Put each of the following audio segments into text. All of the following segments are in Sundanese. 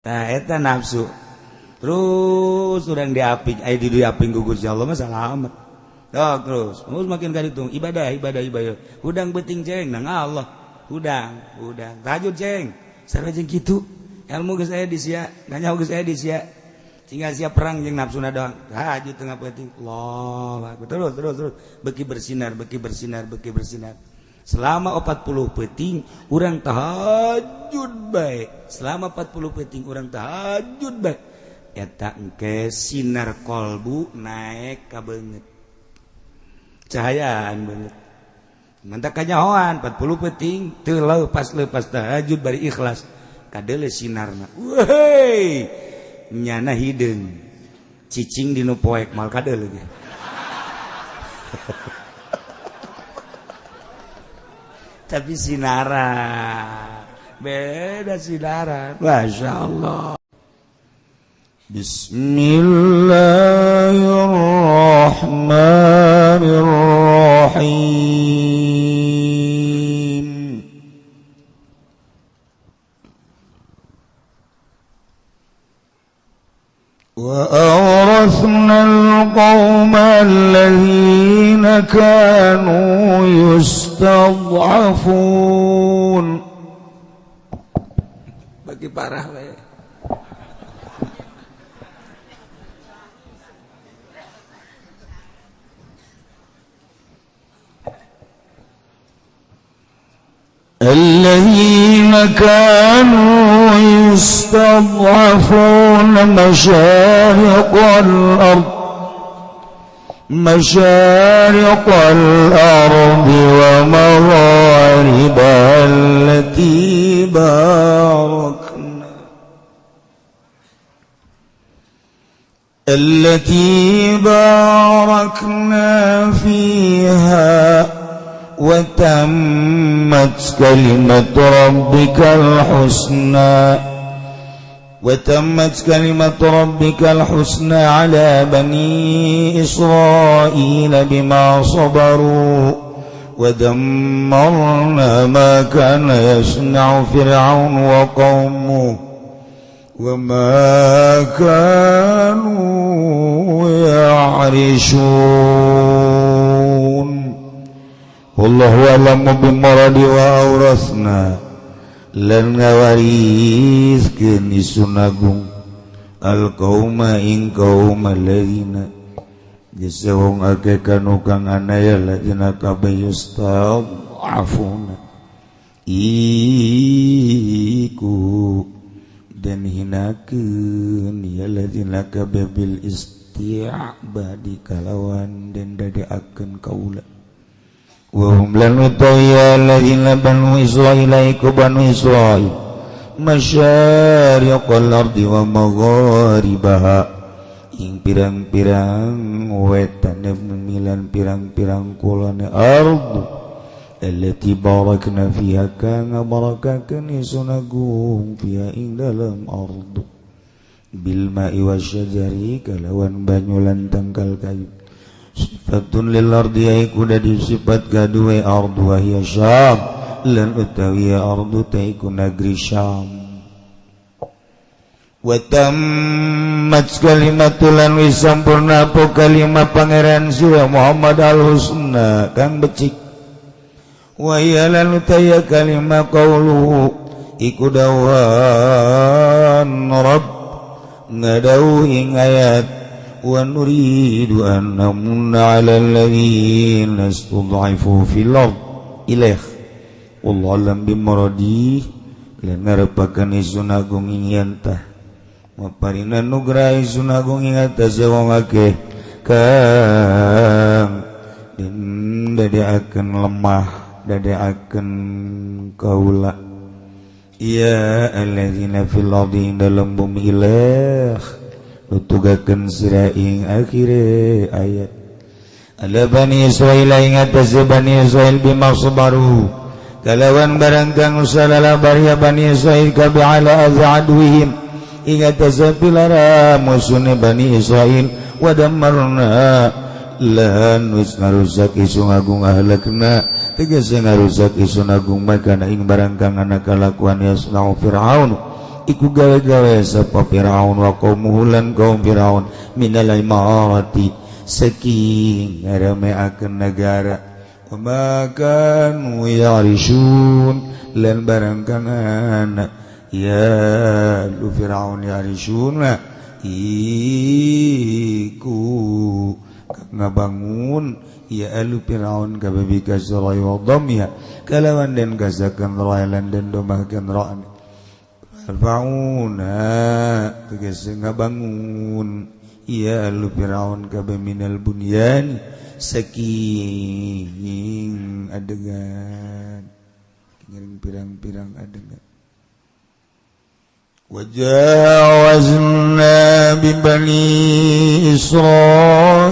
Tah eta nafsu. Terus urang diaping, aya di diaping ku Gusti Allah mah salamet. Tok terus, terus makin ka ditu ibadah ibadah ibadah. Hudang beuting ceng nang Allah. Hudang, hudang. Tahajud ceng. Sarua jeung kitu. Ilmu geus aya di sia, nganyaho geus aya di sia. Tinggal siap perang jeung nafsuna doang. Tahajud tengah peuting. Allah akbar. Terus terus terus beki bersinar, beki bersinar, beki bersinar. Selama 40 peuting urang tahajud bae. Selama 40 peuting urang tahajud bae. Eta engke sinar kolbu naik ka beungeut. Cahayaan beungeut. Mantak kanyahoan 40 peuting teu leupas-leupas tahajud bari ikhlas. Kadeule sinarna. Weuh. Nyana hideung. Cicing dinu poek mal kadeule ge. Tapi sinaran beda sinaran, masya Allah. Bismillahirrahmanirrahim. Wa awrasna al-qawma alladzina kanu yustad'afun. Bagi parah we. الذين كانوا يستضعفون مشارق الأرض ومغاربها التي باركنا فيها وتمت كلمة ربك الحسنى على بني إسرائيل بما صبروا ودمرنا ما كان يصنع فرعون وقومه وما كانوا يعرشون. Wallahu a'lamu bimuradi wa awrasna lan ngawariskeun isun agung al qauma ing qaum alladzina geus wong akeh kanu kang anaya ladina kabeh yustad'afuna iku den hinakeun ya ladina kabeh bil isti'badi kalawan den dadeakeun kaula. Wahum lan utaya alladzina banu Israil iku banu Israil masyariqal ardi wa magharibaha ing pirang-pirang wetane milan pirang-pirang kulone ardu allati barakna fiha kang barakakeun isun agung fiha ing dalem ardu bil ma'i wasyajari kalawan banyu lan tangkal kayu. Sifatun lil ardi iku dadi sifat gaduwe ardu wa hiya Syam lan utawi ardu ta iku negeri Syam. Wa tammat kalimatul lan wis sampurna apa kalimat pangeran sira Muhammad al husna kang becik. Wa hiya lan utawi kalimat qauluhu iku dawan rabb ngadau ing ayat wa nuridu an namunna 'ala alladziina istud'ifu fil ard ilaih wallahu a'lam bimuradi lan ngarepakeun isun agung ing yen tah maparina nugraha isun agung ing atase wong akeh kang den dadeakeun lemah dadeakeun kaula ya alladzina fil ardi dalam bumi ilaih nutugakeun sira ing akhire ayat ala bani Israil ing atase bani Israil bima sabaru kalawan barang kang usalala baria bani Israil kabe ala azadwihim ing atase pilara musune bani Israil wa dammarna lan wis ngarusak isun agung ahlakna tegese ngarusak isun agung makana ing barang kang ana kalakuan yasnau fir'aun iku gawe-gawe sapa Firaun wa qaumuhu lan kaum Firaun minal imarati saking ngarameakeun negara wa ma kanu ya'rishun lan barang kang ana ya lu Firaun ya'rishun iku ngabangun ya alu Firaun kabeh kasra wa dhammiha kalawan den kasakan ra'lan den domahkeun ra'an Fir'auna tegese ngabangun ya alu Firaun kabeh minal bunyan saking adegan ngiring pirang-pirang adegan. وجاوزنا ببني إسرائيل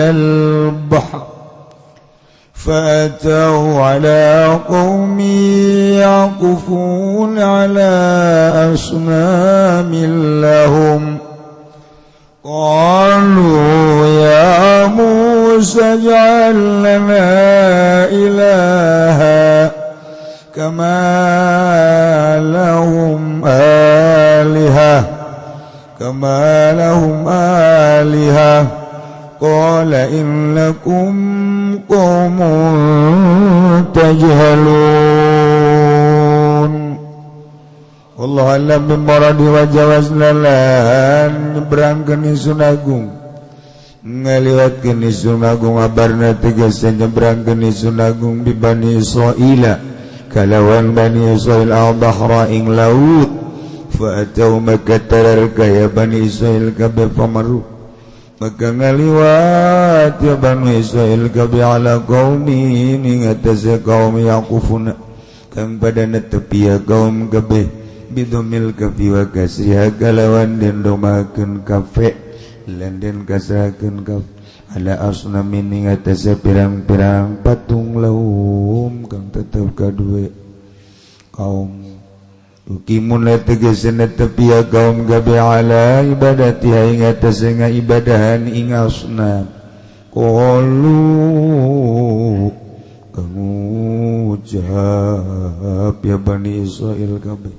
البحر فأتوا على قوم يعكفون على أصنام لهم قالوا يا موسى اجعل لنا إلها كما لهم آلهة كما لهم آلهة قال إنكم قوم تجهلون والله أعلم بمراد وجاوزنا lan nyebrangkeun Ingsun Agung ngaliwatkeun Ingsun Agung abarna tegese nyebrangkeun Ingsun Agung bi Bani Israila kalawan Bani Israil al-bahra ing laut fa atau maka tararka ya Bani Israil kabeh pamaru maka ngaliwat ya Bani Israil kabeh ala qaumi ing atase kaum yaqufuna kang pada netepi ya kaum kabeh bidomil kafi wa kasriha kalawan den domakeun kafe lan den kasrakeun kafe ala asnamin ing atase pirang-pirang patung lahum kang tetep kadue kaum ukimun tegese netepi ya kaum gabe ala ibadatiha ing atase ngibadahan ing asnam qalu kang ucap ya Bani Israil kabeh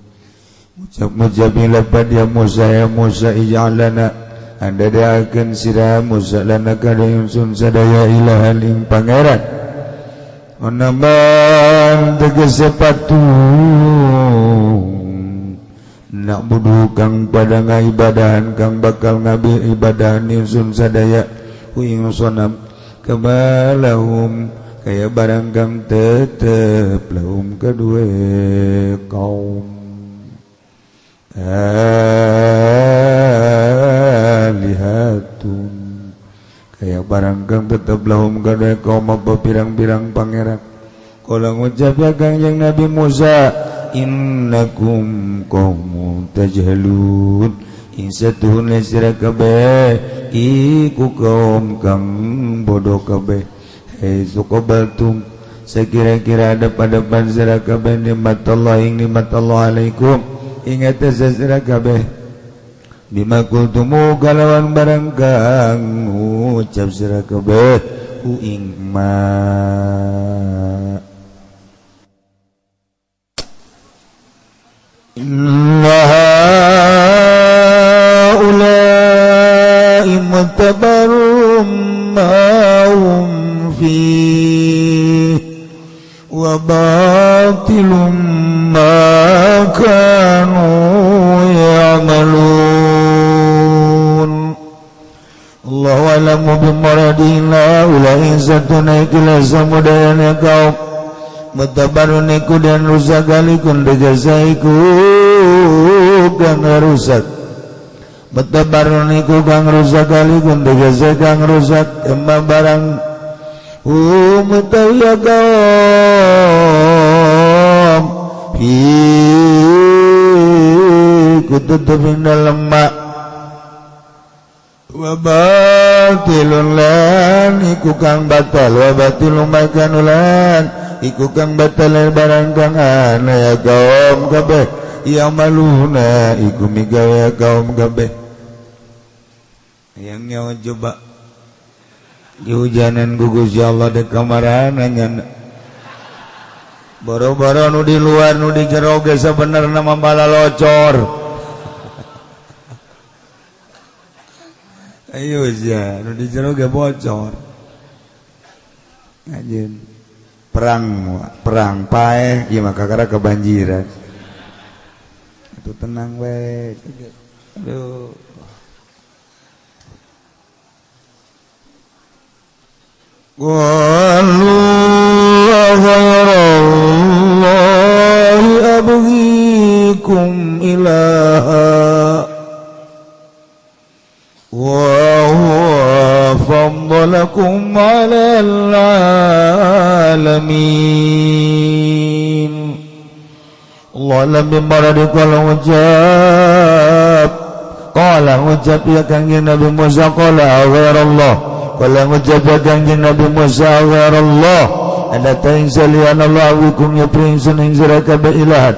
ucap lapad ya Musa ya Musa ij'alana anda diakan sira Musa lana kada ingsun sadaya ilahan ing pangeran onaman tegese patung nak budu kang pada ngaibadahan kang bakal ngabi ibadahan ingsun sadaya ku ing sonam kebalahum kaya barang kang tetep lahum kedue kaum alihatun kaya barang kang tetep lahum kadue kaum apa pirang-pirang pangeran kala ngucap ya Kangjeng Nabi Musa innakum qaumun tajhalun ing satuhuna sira kabeh iku kaum kang bodoh kabeh hei suqabaltum sekira-kira ada pada sira kabeh nikmat Allah ing nikmat Allah alaikum ingat sira kabeh bima kultumu kalawan barang kang ngucap sira kabeh ku ing ma inna haula'i mutabarrum ma hum fihi wa batilum ma kanu ya'malun. Allahu a'lamu bimuradina ulai satuna ikila samudayana kaum mutabarun iku dan rusak alikun degasa iku kang rusak mutabarun iku kang rusak alikun degasa kang rusak emma barang umutaya kaum fi kututupin dalam mak wa batilun lan iku kang batal wa batilun makanulan iku kang batal barang kang ana ya kaum kabeh ya maluna iku migawe kaum kabeh yang nyawa coba di hujanan gugus ya Allah de kamarana nyana Boro-boro nu di luar nu di jero ge sabenerna mah balalocor. Ayo sia, nu di jero ge bocor. Anjeun perang perang paeh ieu mah kakara kebanjiran. Itu tenang we. Aduh. Qalu ghairallahi abghikum ilaha wa huwa faddalakum 'alal 'alamin. Allah lam bimaradi qala ujab qala ujab ya kanjeng Nabi Musa qala ghairallah qala ujab ya kanjeng Nabi Musa ghairallah ada ta'in salian Allah wikum ya prinsun ing sira kabeh ilahan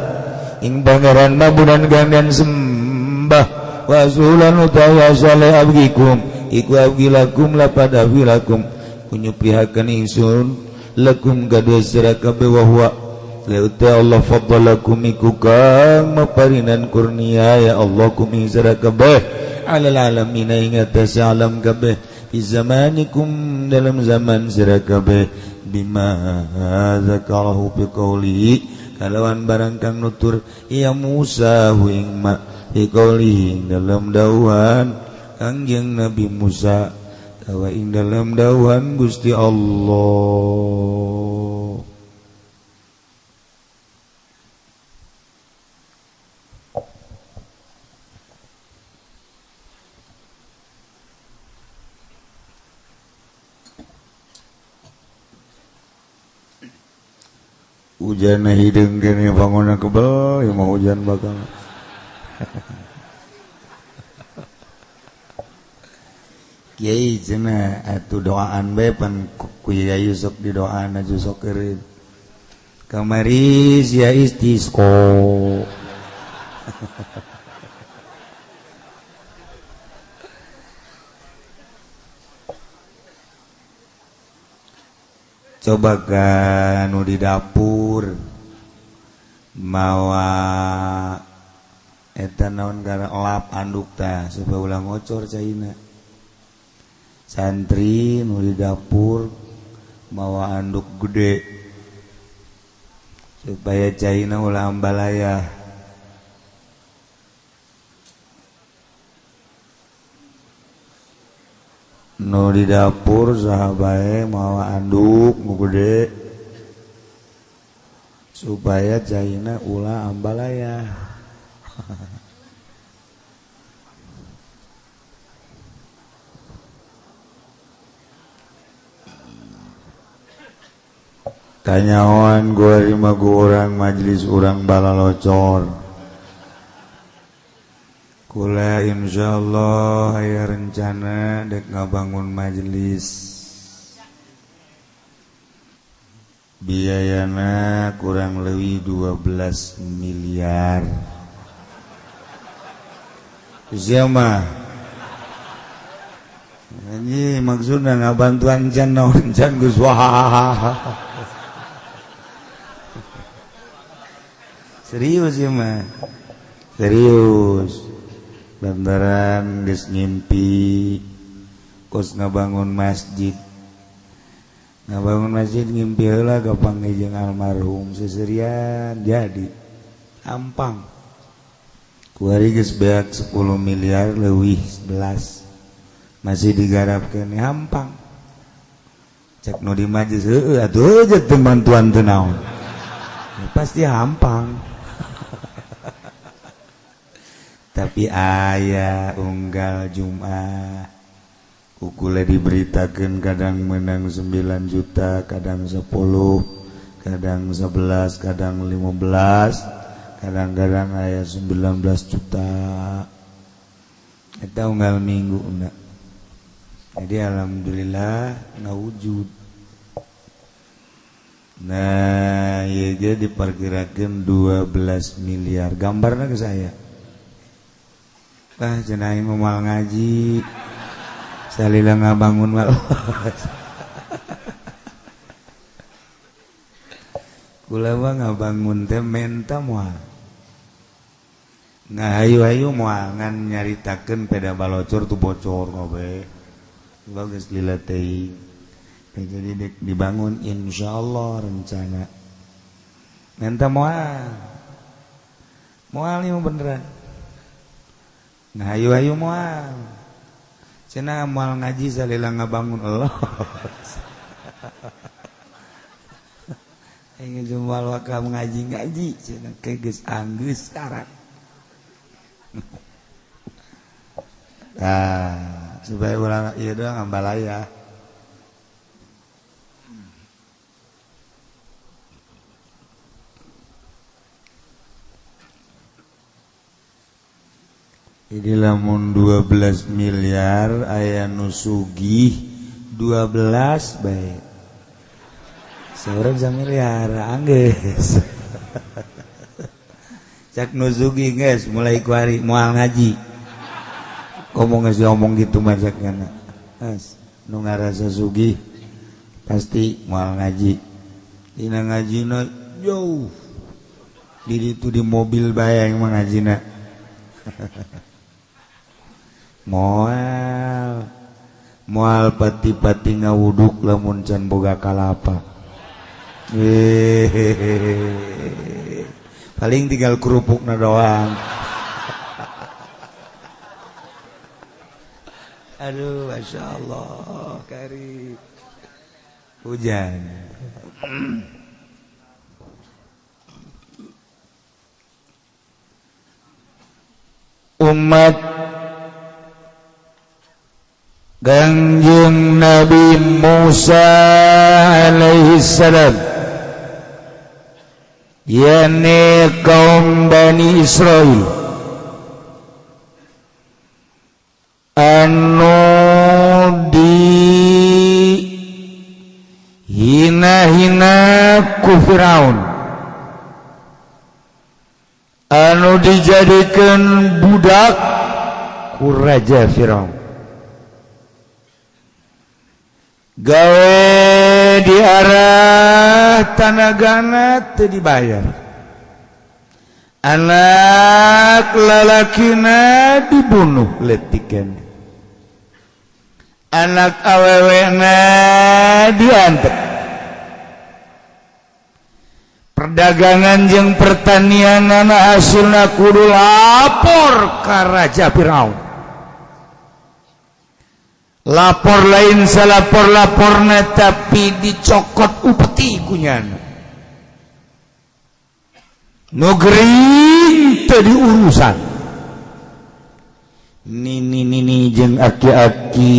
ing pangeran mabudan gangan sembah wa sulan utawa saleh abgikum iku abgilakum lapada wilakum kunyupihakeun ingsun lakum kadua sira kabeh wa huwa leuta Allah faddalakum iku kang maparinan kurnia ya Allah kum ing sira kabeh alal alamin ing atas alam kabeh fi zamanikum dalam zaman sira kabeh bima zakarahu bi qawlihi kalawan barang kang nutur ya Musa hu ing ma bi qawlihi dalam dawuhan Kangjeng Nabi Musa tawa ing dalam dawuhan Gusti Allah. Hujan hideung kene bangunna kebel ya mau hujan bakal. Kiai cenah atuh doaan bae pan ku Kiai sok didoaan aju sok eureun. Kamari sia istisqo. Coba kan nu di dapur mawa eta naon gara lap anduk tah supaya ulah ngocor caina. Santri nu di dapur mawa anduk gede supaya caina ulah ambalaya. Nu di dapur saha bae mawa anduk nu gede supaya caina ulah ambalaya. Tanyawan gua lima gua orang majelis orang balalocor. Kula insyaallah aya rencana dek ngabangun majelis. Biayana kurang lebih 12 miliar. Siapa? Ini maksudnya ngabantuan can naon can geus wah. Serius ya mah. Serius. Lantaran geus ngimpi kos ngabangun masjid. Ngabangun masjid ngimpi heula gapanggih jeung almarhum seserian jadi ampang. Kuari geus beak 10 miliar leuwih 11. Masih digarapkeun hampang. Cek nu di majlis heueuh atuh jeung teu bantuan teu naon. Ya, pasti hampang. Tapi aya unggal Jumat kukule diberitakan kadang menang 9 juta, kadang 10, kadang 11, kadang 15, kadang-kadang aya 19 juta. Eta unggal minggu enggak. Jadi alhamdulillah ngawujud. Nah, ieu ge diperkirakeun 12 miliar. Gambarna ke saya. Ah, cenah aing moal ngaji. Salila ngabangun mal. Kula mah ngabangun teh menta moal. Ngahayu-hayu moal ngan nyaritakeun peda balocor tuh bocor kabeh. Bagus lila teuing. Jadi dek dibangun insyaallah rencana. Menta moal. Moal ieu beneran. Ngahayu-hayu moal. Cenah moal ngaji salila ngabangun Allah. Aing jumal waka ngaji-ngaji cenah ke geus anggeus sekarang. Nah, supaya urang ieu doang ambalaya. Jadi lamun 12 miliar aya nu sugih 12 bae. Seorang miliar anggeus. Cak nu sugih geus mulai kuari moal ngaji. Ngomong geus ngomong gitu mah cak kana. Geus nu ngarasa sugih pasti moal ngaji. Dina ngajina jauh. Di ditu di mobil bae yang mangajina. Moal moal pati-pati ngawuduk lamun can boga kalapa. Paling tinggal kerupukna doang. Aduh, masya Allah, kari hujan. Umat Kangjeng Nabi Musa alaihi salam, yakni kaum Bani Israil anu di hina-hina ku Firaun, anu dijadikan budak ku Raja Firaun, gawe di arah tanagana teu dibayar, anak lalakina dibunuh letikan, anak awewena diantep, perdagangan jeung pertanian anak hasilna kudu lapor ka Raja Firaun. Lapor lain salapor-laporna tapi dicokot upeti kunyana. Nu gering teu diurusan. Nini nini jeung aki-aki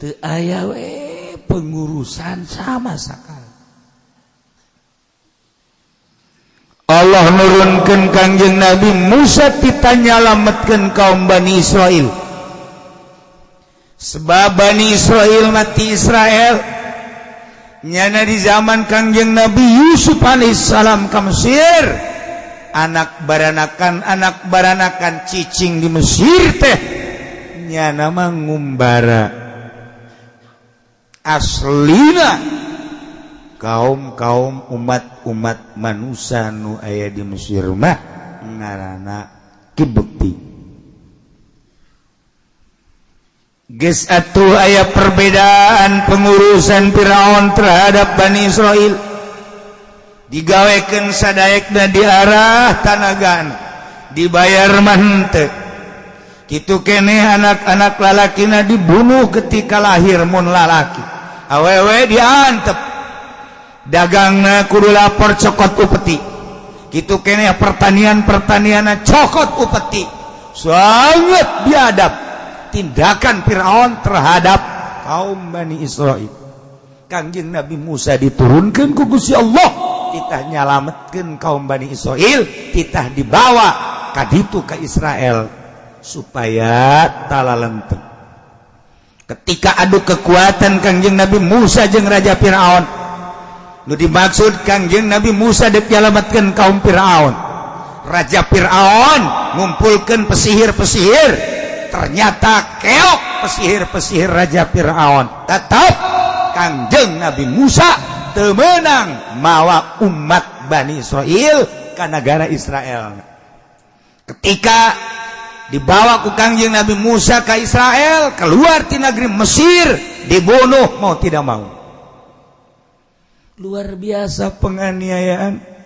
teu aya we pengurusan sama sakali. Allah nurunkeun Kangjeng Nabi Musa ditanyalametkeun kaum Bani Israil. Sebab Bani Israil mati Israel nyana di zaman Kangjeng Nabi Yusuf alaihissalam ka Mesir, anak baranakan cicing di Mesir teh nyana mah ngumbara. Aslina kaum-kaum umat-umat manusia nu aya di Mesir mah ngaranna Kibti. Geus atuh aya perbedaan pengurusan Firaun terhadap Bani Israil. Digawekeun sadaekna di arah tanagan, dibayar mah henteu. Kitu keneh anak-anak lalakina dibunuh ketika lahir mun lalaki. Awewe diantep. Dagangna kudu lapor cokot upeti. Kitu keneh pertanian-pertanianna cokot upeti. Sangat biadab tindakan Firaun terhadap kaum Bani Israil. Kangjeng Nabi Musa diturunkan ku Gusti Allah, titah nyalametkeun kaum Bani Israil, titah dibawa ka ditu ka Israel supaya talalenteng. Ketika adu kekuatan Kangjeng Nabi Musa jeung Raja Firaun, nu dimaksud Kangjeng Nabi Musa dek nyalametkeun kaum Firaun. Raja Firaun ngumpulkeun pesihir-pesihir, ternyata keok pesihir-pesihir Raja Firaun. Tetap Kangjeng Nabi Musa teu meunang mawa umat Bani Israel ka negara Israel. Ketika dibawa ku Kangjeng Nabi Musa ke Israel, keluar ti negeri Mesir, dibunuh mau tidak mau. Luar biasa penganiayaan.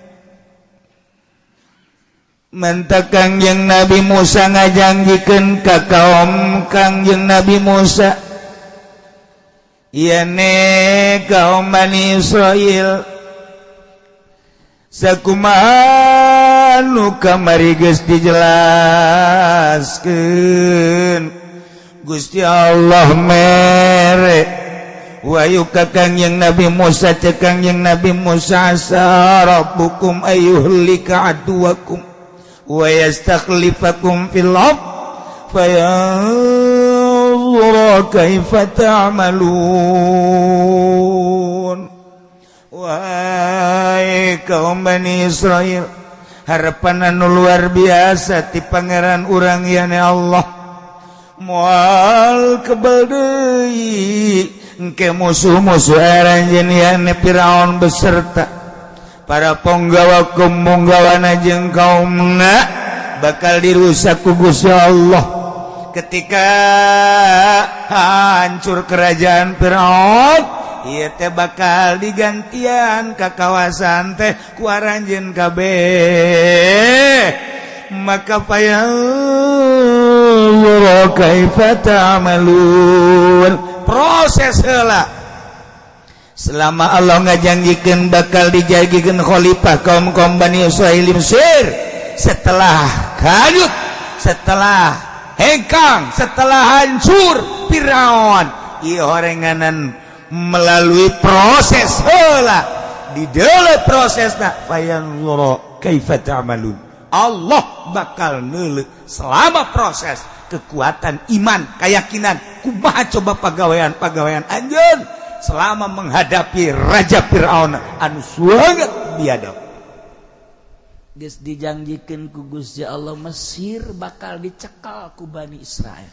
Matak Kangjeng Nabi Musa ngajanjikeun ka kaum Kangjeng Nabi Musa, "Yane kaum Bani Israel, sakumaha nu kamari geus dijelaskeun, Gusti Allah mere wahyu ka Kangjeng Nabi Musa. Cek Kangjeng Nabi Musa, 'Asa rabbukum ayyuhlika aduwakum wa yastakhlifakum fil ard fayanzura kaifa ta'malun. Wahai kaum Bani Israel, harapan anu luar biasa ti Pangeran urang yane Allah, moal kebal deui engke musuh-musuh aranjeun yane Firaun beserta para ponggawa punggawana jeung kaumna bakal dirusak ku Gusti Allah. Ketika hancur kerajaan Firaun, ieu teh bakal digantian ka kawasan teh ku aranjeun kabeh. Maka fayanzura kaifa ta'malun." Proses heula, selama Allah ngajanjikeun bakal dijadikan khalifah kaum-kaum Bani Israil di Mesir, setelah hanyut, setelah hengkang, setelah hancur Firaun, ieu horenganan melalui proses heula, di dalam prosesna fayanzura kaifa ta'malun. Allah bakal neuleuh selama proses kekuatan iman, keyakinan, kumaha coba pagawean-pagawean anjeun selama menghadapi Raja Fir'aun anu sangat biadab. Geus dijanjikeun ku Gusti Allah, Mesir bakal dicekal ku Bani Israel.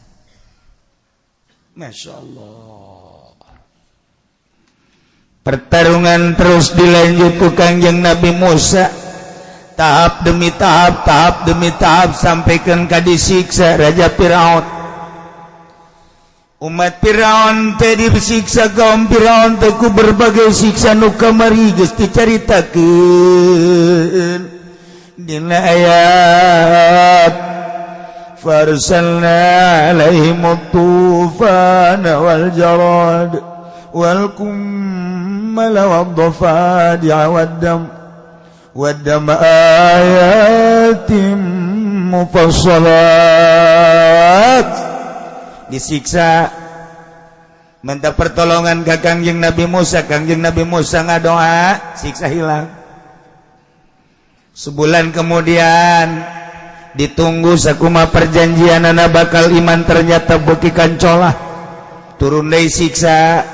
Masya Allah. Pertarungan terus dilanjut ku Kangjeng Nabi Musa, tahap demi tahap, tahap demi tahap, sampaikan ka disiksa Raja Firaun. Umat Firaun teh disiksa, kaum Firaun teh ku berbagai siksa nu kamari geus dicaritakeun dina ayat farsalna alaihim tufana wal jarad wal kummala wad dhafadi'a wad dam ayatim mufassalat. Disiksa, minta pertolongan ke Kangjeng Nabi Musa. Kangjeng Nabi Musa ngadoa, siksa hilang. Sebulan kemudian ditunggu sakuma perjanjian anak bakal iman, ternyata beuki kancolah, turun deui siksa.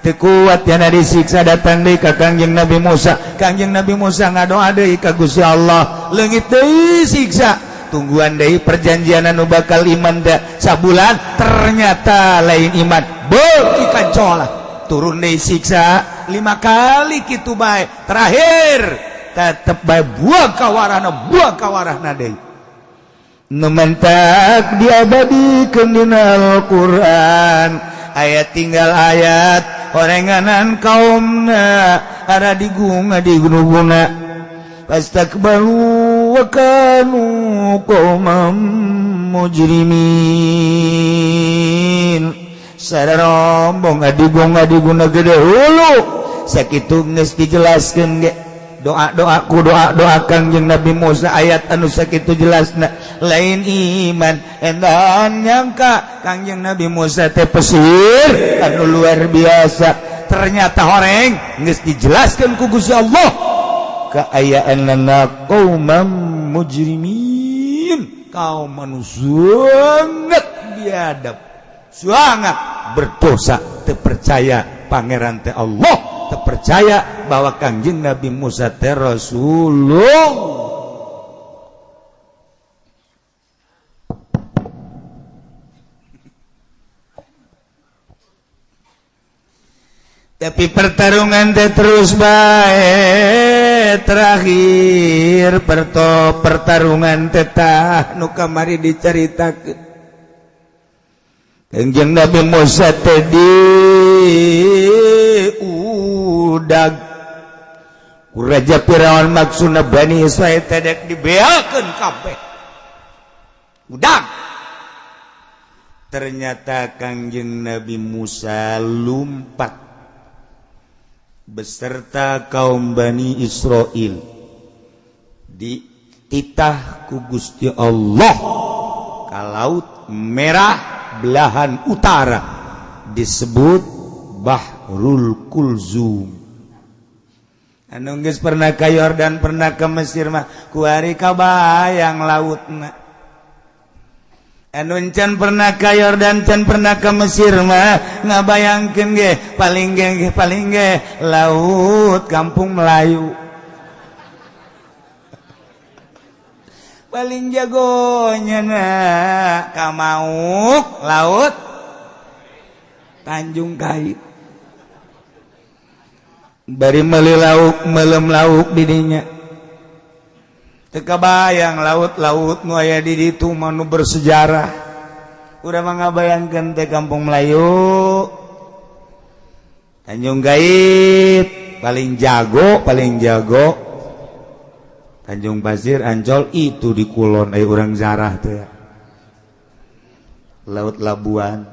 Teu kuat yana disiksa, datang deui ka Kangjeng Nabi Musa. Kangjeng Nabi Musa ngadoa deui ka Gusti Allah, leungit deui siksa. Tungguan deui perjanjian anu bakal iman da sabulan, ternyata lain iman, beuki kancolah, turun deui siksa. Lima kali kitu bae, terakhir tetep bae buang kawarahna, buang kawarahna deui. Nu mentak diabadikeun dina Al-Qur'an ayat tinggal ayat horenganan kaumna ada digunga digunuguna fastakbaru wa kanu qauman mujrimin. Sararombong adigung adiguna gede hulu sakitu geus dijelaskeun ge doa-doa ku doa-doa Kangjeng Nabi Musa, ayat anu sakitu jelasna lain iman. Endan nyangka Kangjeng Nabi Musa teh pesir anu luar biasa, ternyata horeng geus dijelaskeun ku Gusti Allah kaayaanna qaumam mujrimin, kaum anu sangat biadab, sangat berdosa, terpercaya pangeran teh Allah, terpercaya bahwa Kangjeng Nabi Musa teh Rasulullah. Tapi pertarungan teh terus bae, terakhir pertarungan teh tah nu kamari dicaritakeun. Kangjeng Nabi Musa teh di udag ku Raja Firaun, maksudna Bani Israil teh dek dibeakeun kabeh. Udag. Ternyata Kangjeng Nabi Musa lumpat beserta kaum Bani Israel dititah ku Gusti Allah ka Laut Merah belahan utara, disebut Bahrul Kulzum. Anu geus pernah ka Yordan, pernah ke Mesir mah kuari kabayang lautna. Anu can pernah ka Yordan, can pernah ke Mesir mah ngabayangkeun ge paling ge laut Kampung Melayu. Paling jagonya na kamauk laut Tanjung Kait. Bari meuli lauk, melem lauk didinya. Teu kabayang laut-laut nu aya di ditu mah nu bersejarah. Urang mah ngabayangkeun teh Kampung Melayu Tanjung Gait paling jago, paling jago Tanjung Pasir, Ancol itu di kulon aya urang zarah teh. Laut Labuan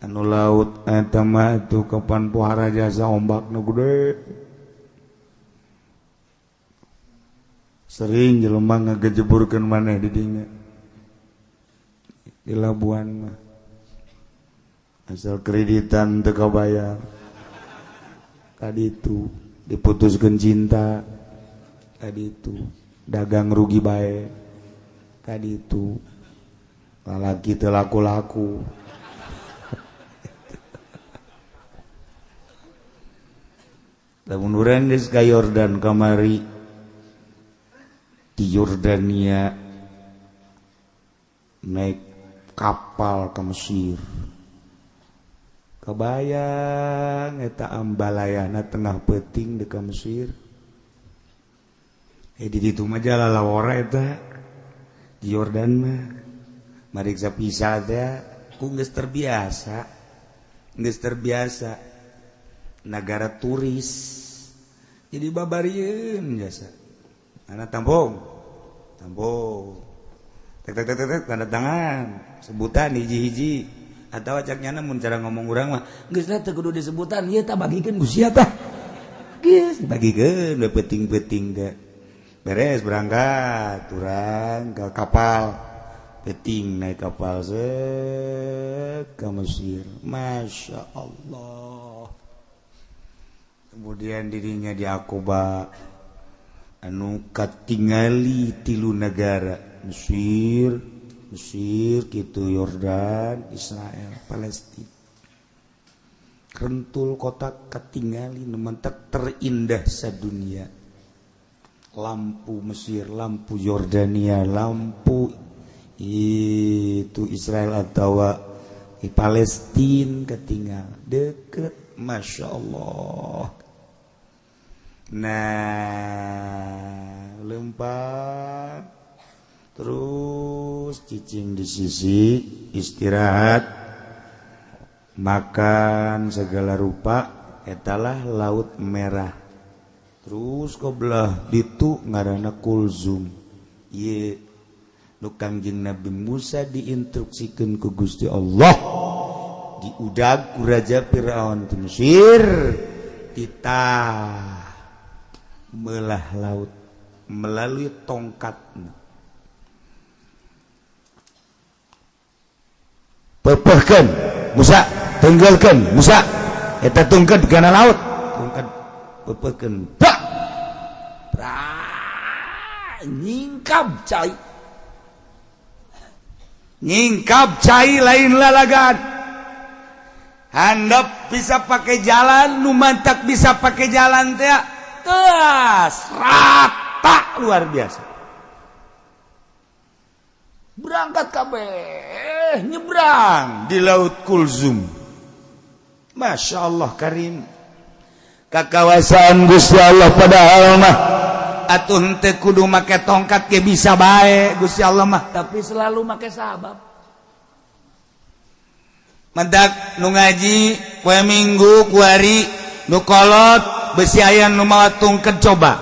anu laut eta mah itu kapan pohara jasa ombak nu gede. Sering jelema ngagejeburkeun maneh di dinya. Di Labuan mah. Asal kreditan teu kabayar. Tadi itu diputuskeun cinta. Tadi itu dagang rugi bae. Tadi itu lalaki teu laku-laku. Lamun urang geus ka Yordan kamari, di Yordania naik kapal ke Mesir, kebayang eta ambalayana tengah peuting di ka Mesir. Di ditu mah jalalawara eta di Yordan mah mariksa pisah teh ku geus terbiasa, geus terbiasa negara turis jadi babarieun jasa. Anak tampung, tampung, tek tek tek tek, tanda tangan, sebutan hiji-hiji, atau acaknya namun cara ngomong urang mah, geus lah teu kudu disebutan, ieu tah bagikeun ku sia tah, geus dibagikeun we peuting-peuting teh, beres berangkat, urang ke kapal, peuting naik kapal set ke Mesir, masya Allah. Kemudian dirinya di Aqaba, anu katingali tilu negara Mesir, Mesir gitu, Yordan, Israel, Palestina. Rentul kota katingali nu mentak terindah sadunia. Lampu Mesir, lampu Yordania, lampu itu Israel atau Palestina ketinggal deket, masya Allah. Nah, lempar terus cicing di sisi, istirahat, makan segala rupa, etalah Laut Merah. Terus kebelah ditu ngaranna Kulzum. Ieu nu Kangjeng Nabi Musa diinstruksikeun ku Gusti Allah diudag ku Raja Firaun di Mesir, titah melah laut melalui tongkat. Pepehkeun Musa, tenggelkeun Musa, eta tungkeun kana laut, tungkeun pepehkeun, pak, nyingkab cai, nyingkab cai lain lalagan. Handap bisa pakai jalan, nu mantak bisa pakai jalan teh. Teas, rata luar biasa. Berangkat kabeh nyebrang di Laut Kulzum. Masya Allah Karim kakawasaan Gusti Allah padahal mah atuh henteu kudu make tongkat ke bisa bae Gusti Allah mah, tapi selalu make sabab. Mendak nu ngaji poe Minggu kuari nu kolot besi aya nu mawa tungket, coba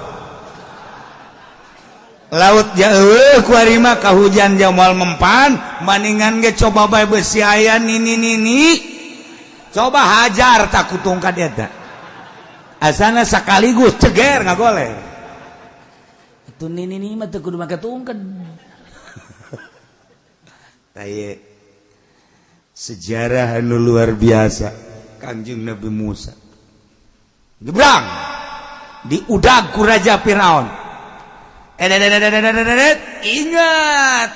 laut jauh kuari mah kahujan jauh moal mempan, maningan ge coba bae besi aya nini nini coba hajar tak ku tungkat eta asana sekaligus ceger ngagoler. Itu nini nini mah teu kudu make tungket. Taye sejarah anu luar biasa. Kanjeng Nabi Musa nyebrang diudag ku Raja Firaun. Eh, ingat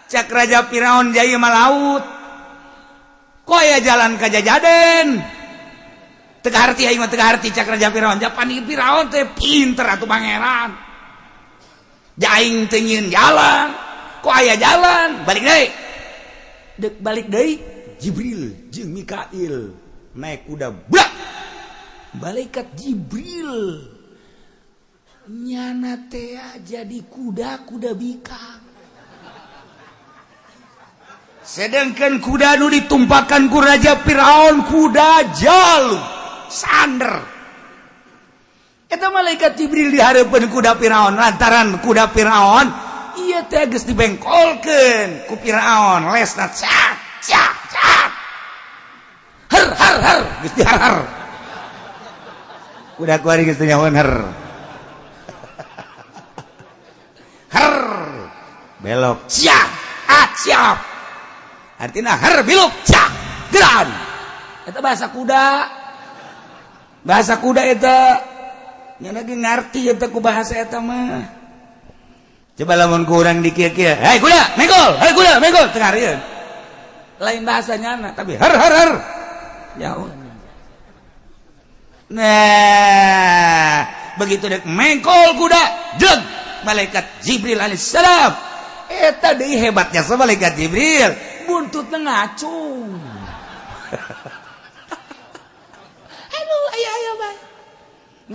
cak Raja Firaun, jaya mah laut kok ya jalan ka jajaden teu harti aing mah, teu harti cak Raja Firaun. Japan Firaun teh pinter atuh, pangeran jaing teu nyieun jalan kok aya jalan, balik deui. Dek balik deui. Jibril jeung Mikail naik kuda brak. Malaikat Jibril nyana teh jadi kuda, kuda bikang. Sedangkan kuda nu ditumpakan ku Raja Firaun kuda jalu sander. Eta malaikat Jibril di hareupeun kuda Firaun lantaran kuda Firaun ieu teh geus dibengkolkeun ku Firaun, lesna cak cak cak, her her her, geus dihar-har kuda kuari, geus teu nyahoeun her her, belok siap ah siap, artinya her biluk cak geran. Eta bahasa kuda, bahasa kuda eta nya lagi ngarti eta ku bahasa eta mah. Coba lamun ku urang dikieu-kieu, "Hei kuda menggol, hei kuda menggol," teu ngarieun. Lain bahasa nyana. Tapi her her her jauh. Nah, begitu dek mengkol kuda jeng malaikat Jibril alaihissalam eta deui hebatnya sama malaikat Jibril. Buntutna ngacung. Aduh, aya aya bae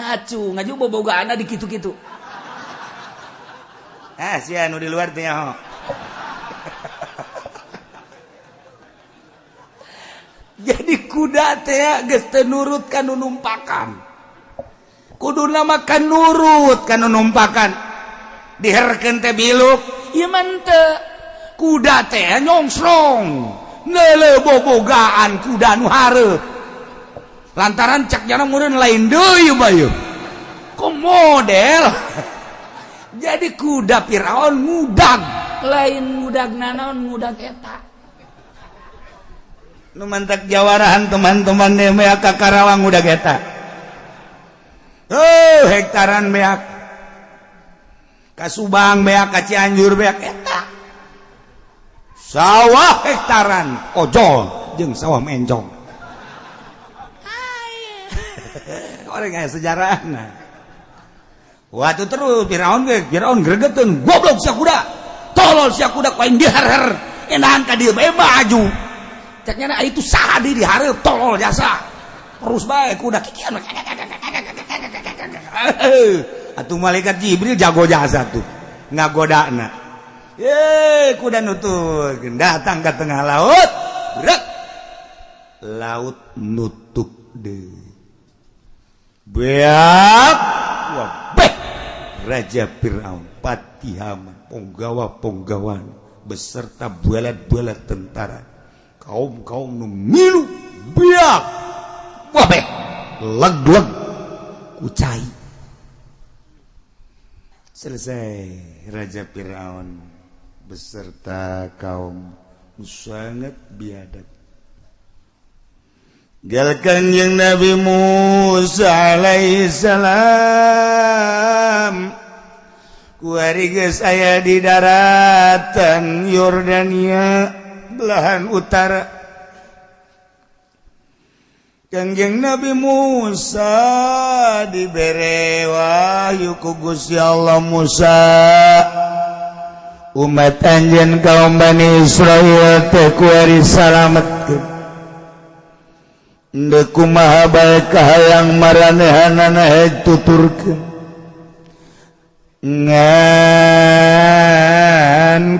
ngacung ngaju bobogaana di kitu-kitu. Ah, sia nu di luar teh nyaho. Jadi kuda teh geus teu nurut ka nu numpakan, kuduna mah kan nurut ka nu numpakan, diherkeun teh biluk ieu mah henteu. Kuda teh nyongsrong neuleuh bobogaan kuda nu hareup lantaran cak jana meureun lain deui bae kok model. Jadi kuda Firaun ngudag. Lain ngudag nanaon, ngudag eta. Nu mantak jawarahan teman-teman beak ka Karawang ngudag eta. Oh, hektaran beak ka Subang, beak ka Cianjur, beak eta sawah hektaran ojol jeung sawah mencong. Orang aya sejarahna. Waktu terus Firaun ge, Firaun gregeteun, goblok sia kuda, tolol sia kuda, ku aing diher-her enahan ka dieu bae maju. Cek nyana itu saha di hareup, tolol jasa terus bae kuda kikian. Atuh malaikat Jibril jago jasa tuh ngagodana. Ye kuda nutup datang ke tengah laut, brek, laut nutup deui beak wabeh. Raja Firaun, Patihaman, punggawa-punggawan beserta bualat-bualat tentara, kaum-kaum nu milu biak wabeh leg-leg kucai. Selesai Raja Firaun beserta kaum sangat biadab. Gal Kanjeng Nabi Musa alaihissalam kuari geus aya di daratan Yordania belahan utara. Kanjeng Nabi Musa dibere wahyu ku Gusti Allah, Musa, umat anjeun kaum Bani Israil teh kuari salametkeun. Ndek kumaha bae kahayang maranehanana hek tuturkeun ngan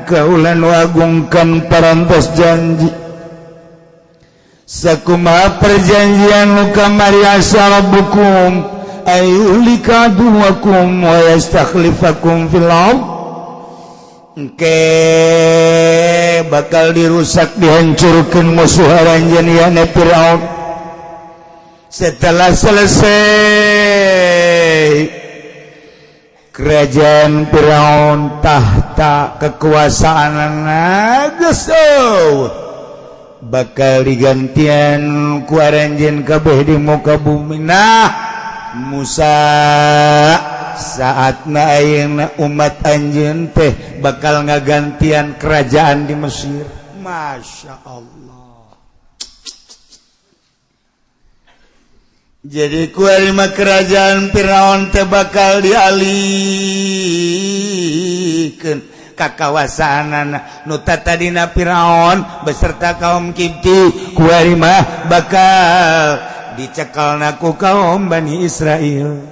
kaulan wagungkan parantos janji sakumaha perjanjian nu kamari asa rabbukum ayyuhlika aduwakum wa yastakhlifakum fil ardh. Engke bakal dirusak dihancurkan musuh aranjeun yakni Firaun. Setelah selesai kerajaan Firaun tahta kekuasaan geus bakal digantian ku aranjeun kabeh di muka bumi. Nah Musa saatna ayeuna umat anjeun teh bakal ngagantian kerajaan di Mesir. Masya Allah. Jadi ku lima kerajaan Firaun teh bakal dialihkeun ka kawasaanana nu tadina Firaun beserta kaum Kibti ku mah bakal dicekalna ku kaum Bani Israil.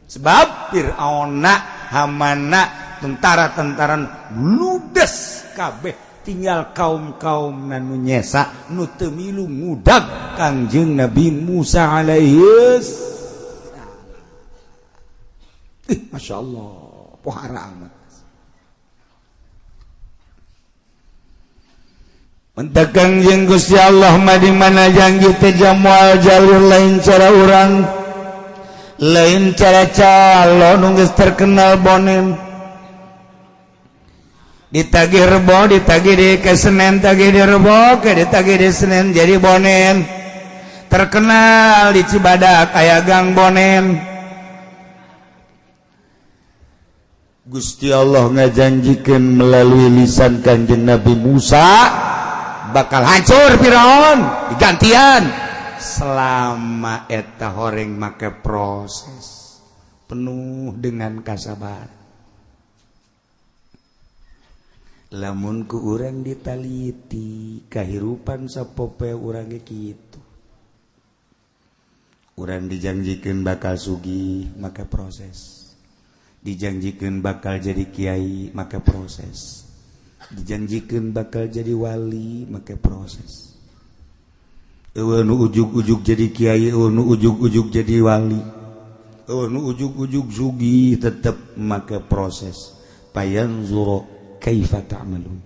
Sebab Fir'aunna Hamana tentara-tentaran ludes kabeh tinggal kaum-kaum nu nyesa nu teu milu ngudag Kangjeng Nabi Musa alaihi salam. Masya Allah pohara amat. Mentak Kangjeng Gusti Allah mah di mana janji teh jamual jalur lain cara urang lain cara calon geus terkenal bonen ditagih rebo ditagih di ke Senen tagih di rebo ke ditagih di Senen jadi bonen terkenal di Cibadak aya gang bonen. Gusti Allah ngajanjikeun melalui lisan Kanjeng Nabi Musa bakal hancur Firaun digantian selama eta horeng make proses penuh dengan kasabaran. Lamun ku urang ditaliti kahirupan sapopoe urang ge kitu. Urang dijanjikeun bakal sugih make proses, dijanjikeun bakal jadi kiai make proses, dijanjikeun bakal jadi wali make proses. Eueuh nu ujug-ujug jadi kiai, eueuh nu ujug-ujug jadi wali, eueuh nu ujug-ujug sugih tetep make proses. Payanzuru kaifa ta'malun.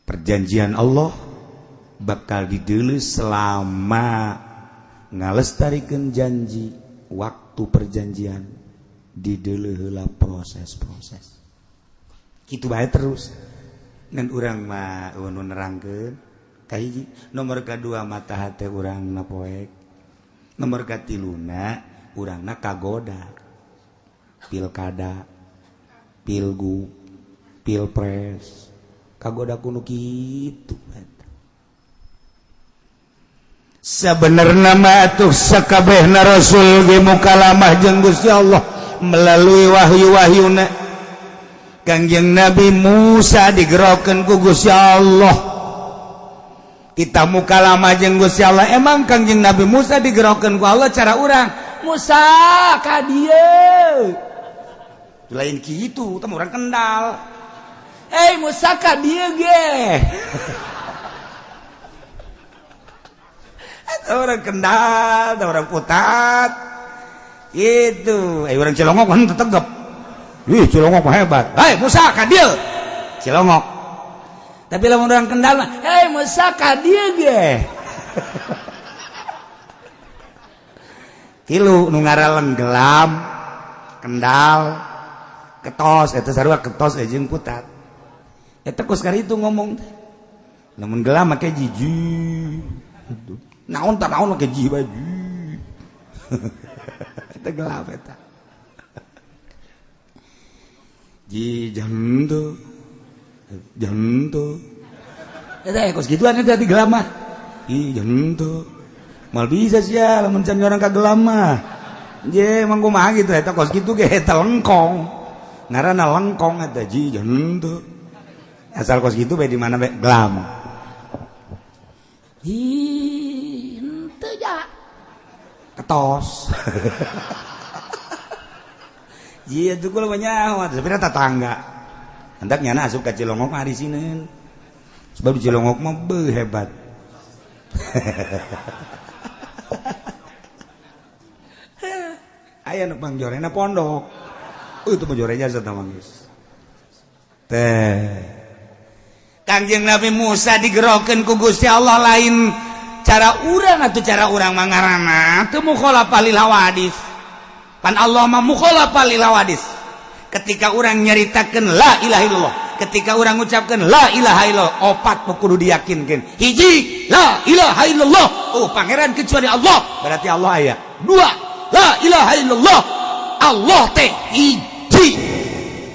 Perjanjian Allah bakal dideuleu selama ngalestarikeun janji waktu perjanjian dideuleu heula proses-proses. Kitu bae terus. Ngan urang mah eueuh nu nerangkeun kahiji, nomor kedua mata hate urang na poek, nomor katiluna urangna kagoda pilkada, pilgub, pilpres, kagoda kuno kitu. Sebenarnya mah atuh sakabehna rasul ge mukalamah jeung Gusti Allah melalui wahyu-wahyuna. Kangjeng Nabi Musa digerokeun ku Gusti Allah. Kita mukalamah jeung Gusti Allah. Emang Kangjeng Nabi Musa digerokeun ku Allah cara urang Musa ka dieu. Lain kitu, teh urang Kendal. Hei Musa ka dieu ge. Orang Kendal, orang Putat. Itu, orang Cilongok kan tetegep. Ih, Cilongok mah hebat. Hei Musa ka dieu. Cilongok. Tapi lamun orang Kendal mah, hei Musa ka dieu ge. Tilu nu ngaraleng gelam, Kendal, ketos eta sarua ketos jeung Putat. Eta kos kari itu ngomong teh. Lamun gelam make jiji. Naon tak naon make jiji baju. Eta gelap eta. Ji jantu. Jantu. Eta kos gituan eta di gelap mah. Ih jantu. Mal bisa sia lamun can orang ka gelap mah. Je emang kumaha gitu eta kos kitu ge eta lengkong. Ngaranna lengkong eta ji jantu. Asal kos kitu bae di mana bae gelam. Hi Ketos. Iya tuh kula banyak, sebenarnya tetangga. Hendak nyana asup ka Cilongok mah di sini. Sebab di Cilongok mah beuh hebat. Aya nu pangjorena pondok. Itu pangjorenya jasa mah geus. Teh. Kangjeng Nabi Musa digerokeun ku Gusti Allah lain cara urang atau cara urang mangarana teu mukhalafah lil hawadis. Pan Allah mah mukhalafah lil hawadis. Ketika urang nyaritakeun la ilaha illallah, ketika urang ngucapkeun la ilaha illallah, opat kudu diyakinkeun. Hiji, la ilaha illallah. Oh, pangeran kecuali Allah, berarti Allah aya. Dua, la ilaha illallah. Allah teh hiji.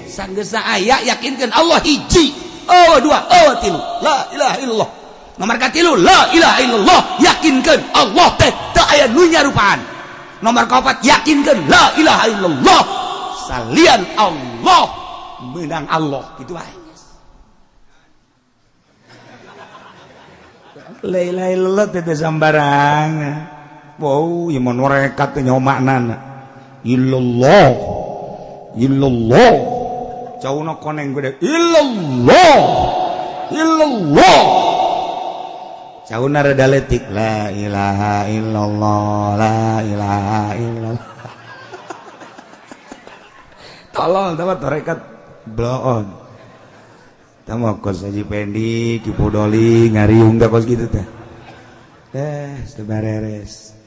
Sanggeusna aya yakinkeun Allah hiji. Oh, dua, oh, tilu. La ilaha illallah. Nomor katilu, la ilaha illallah, yakinkeun Allah teh teu aya nu nyarupaan. Nomor kaopat, yakinkeun la ilaha illallah, salian Allah menang Allah, gitu aja. La ilaha illallah teh teu sambarangan. Wow, ieu mah nerekat teh nyaho maknana. Illallah, illallah. Cauna koneng gede illallah, illallah. Cauna rada letik la ilaha illallah, la ilaha illallah. Tolol teh tarekat bloon. Tah mah kos Haji Pendi, Ki Pudoli ngariung teh kos kitu teh. Eh, teu bareres.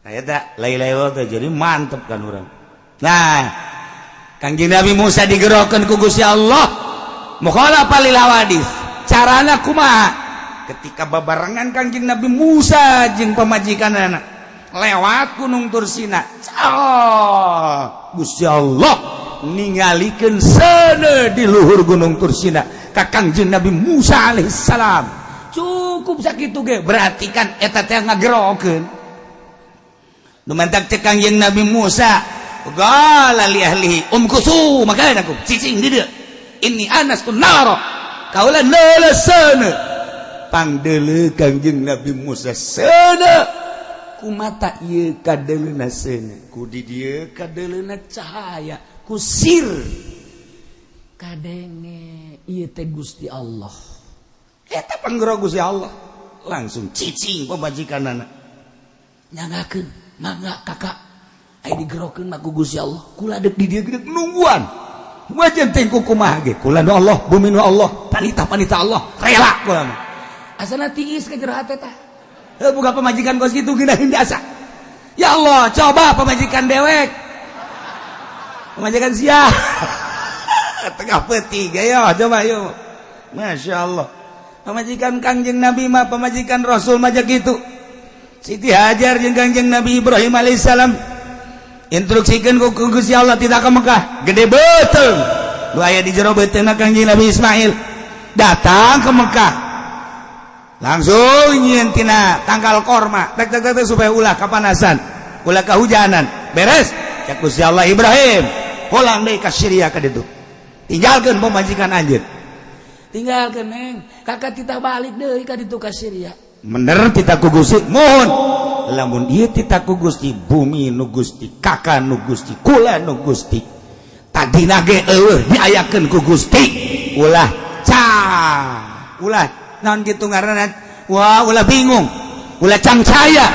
Nah eta la ilaha illallah teh jadi mantep kan urang. Nah, Kangjeng Nabi Musa digerokeun ku Gusti Allah mukhalafah lil hawadis. Carana kumaha? Ketika babarengan Kangjeng Nabi Musa jeung pamajikanana lewat Gunung Tursina, oh, Gusti Allah ningalikeun seuneu di luhur Gunung Tursina ka Kangjeng Nabi Musa alaihissalam. Cukup sakitu ge berarti kan eta teh ngagerokeun. Nu mantak cek Kangjeng Nabi Musa, qala li ahlihi umkusu makanakum cicing di dieu. Inni anastu nara. Kaula neuleuh seuneu. Pangdeuleu Kangjeng Nabi Musa seuneu. Ku mata ieu kadeuleuna seuneu, ku di dieu kadeuleuna cahaya, ku sir kadenge ieu teh Gusti Allah. Eta panggero Gusti Allah. Langsung cicing pamajikanana. Nyangakeun, mangga kakak. Aya digerokeun mah ku Gusti Allah. Kula deuk di dieu gede nungguan. Wajan teh kumaha ge? Kula nu Allah, bumi nu Allah, panita-panita Allah, rela kula mah. Asana tiis ka jero hate tah. Heuh boga pamajikan kos kitu geunaheun asa. Ya Allah, coba pamajikan dewek. Pamajikan sia. Tengah peuting ayo coba yuk. Masya Allah. Pamajikan Kangjeng Nabi mah, pamajikan Rasul mah kitu. Siti Hajar jeung Kangjeng Nabi Ibrahim alaihissalam instruksikeun ku Gusti Allah tidak ke Mekah, gede beuteung. Nu aya di jero beuteungna Kangjeng Nabi Ismail datang ke Mekah. Langsung nyieun tina tangkal korma, tek tek tek supaya ulah kapanasan, ulah kahujanan. Beres, cek Gusti Allah Ibrahim, pulang deui ka Syria ka ditu. Tinggalkeun pamajikan anjeun. Tinggalkeun neng, kakak titah balik deui ka ditu ka Syria. Bener titah ku Gusti, mohon. Lamun ieu titah ku Gusti, bumi nu Gusti, kakak nu Gusti, kula nu Gusti. Tadina ge eueuh diayakeun ku Gusti. Ulah ca, ulah naon kitu ngaranna? Wah, ulah bingung. Ulah cangcaya.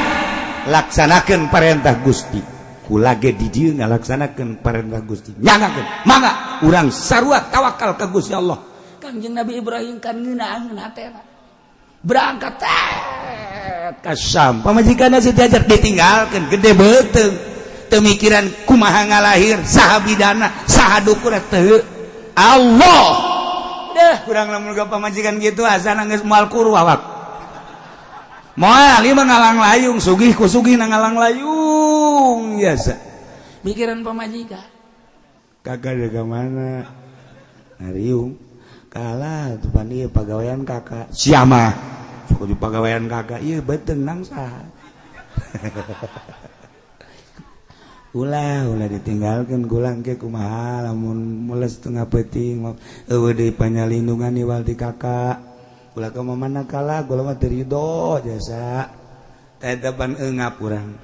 Laksanakeun parentah Gusti. Kula ge di dieu ngalaksanakeun parentah Gusti. Nyangakeun, mangga urang sarua tawakal ka Gusti Allah. Kangjeng Nabi Ibrahim kan ngeunaheun hatena. Berangkat ka Syam. Pamajikanna Siti Hajar ditinggalkeun gede beuteung. Teu mikiran kumaha ngalahir, saha bidana, saha dukurna teu. Allah. Deh, kurang lamun pamajikan gitu asana geus moal kuru awak. Moal ieu mah ngalang layung, sugih ku sugih na ngalang layung biasa. Mikiran pamajikan. Kakak dari mana? Ngariung. Kalah tuh pan ieu pagawean kakak. Sia mah. Sok di pagawean kakak ieu beuteung nangsa. Ulah ulah ditinggalkeun gulang ke kumaha lamun mules tengah peuting eueuh deui panyalindungan iwal ti kakak. Ulah ka mana kalah gula mah teu ridho jasa. Eta pan eungap urang.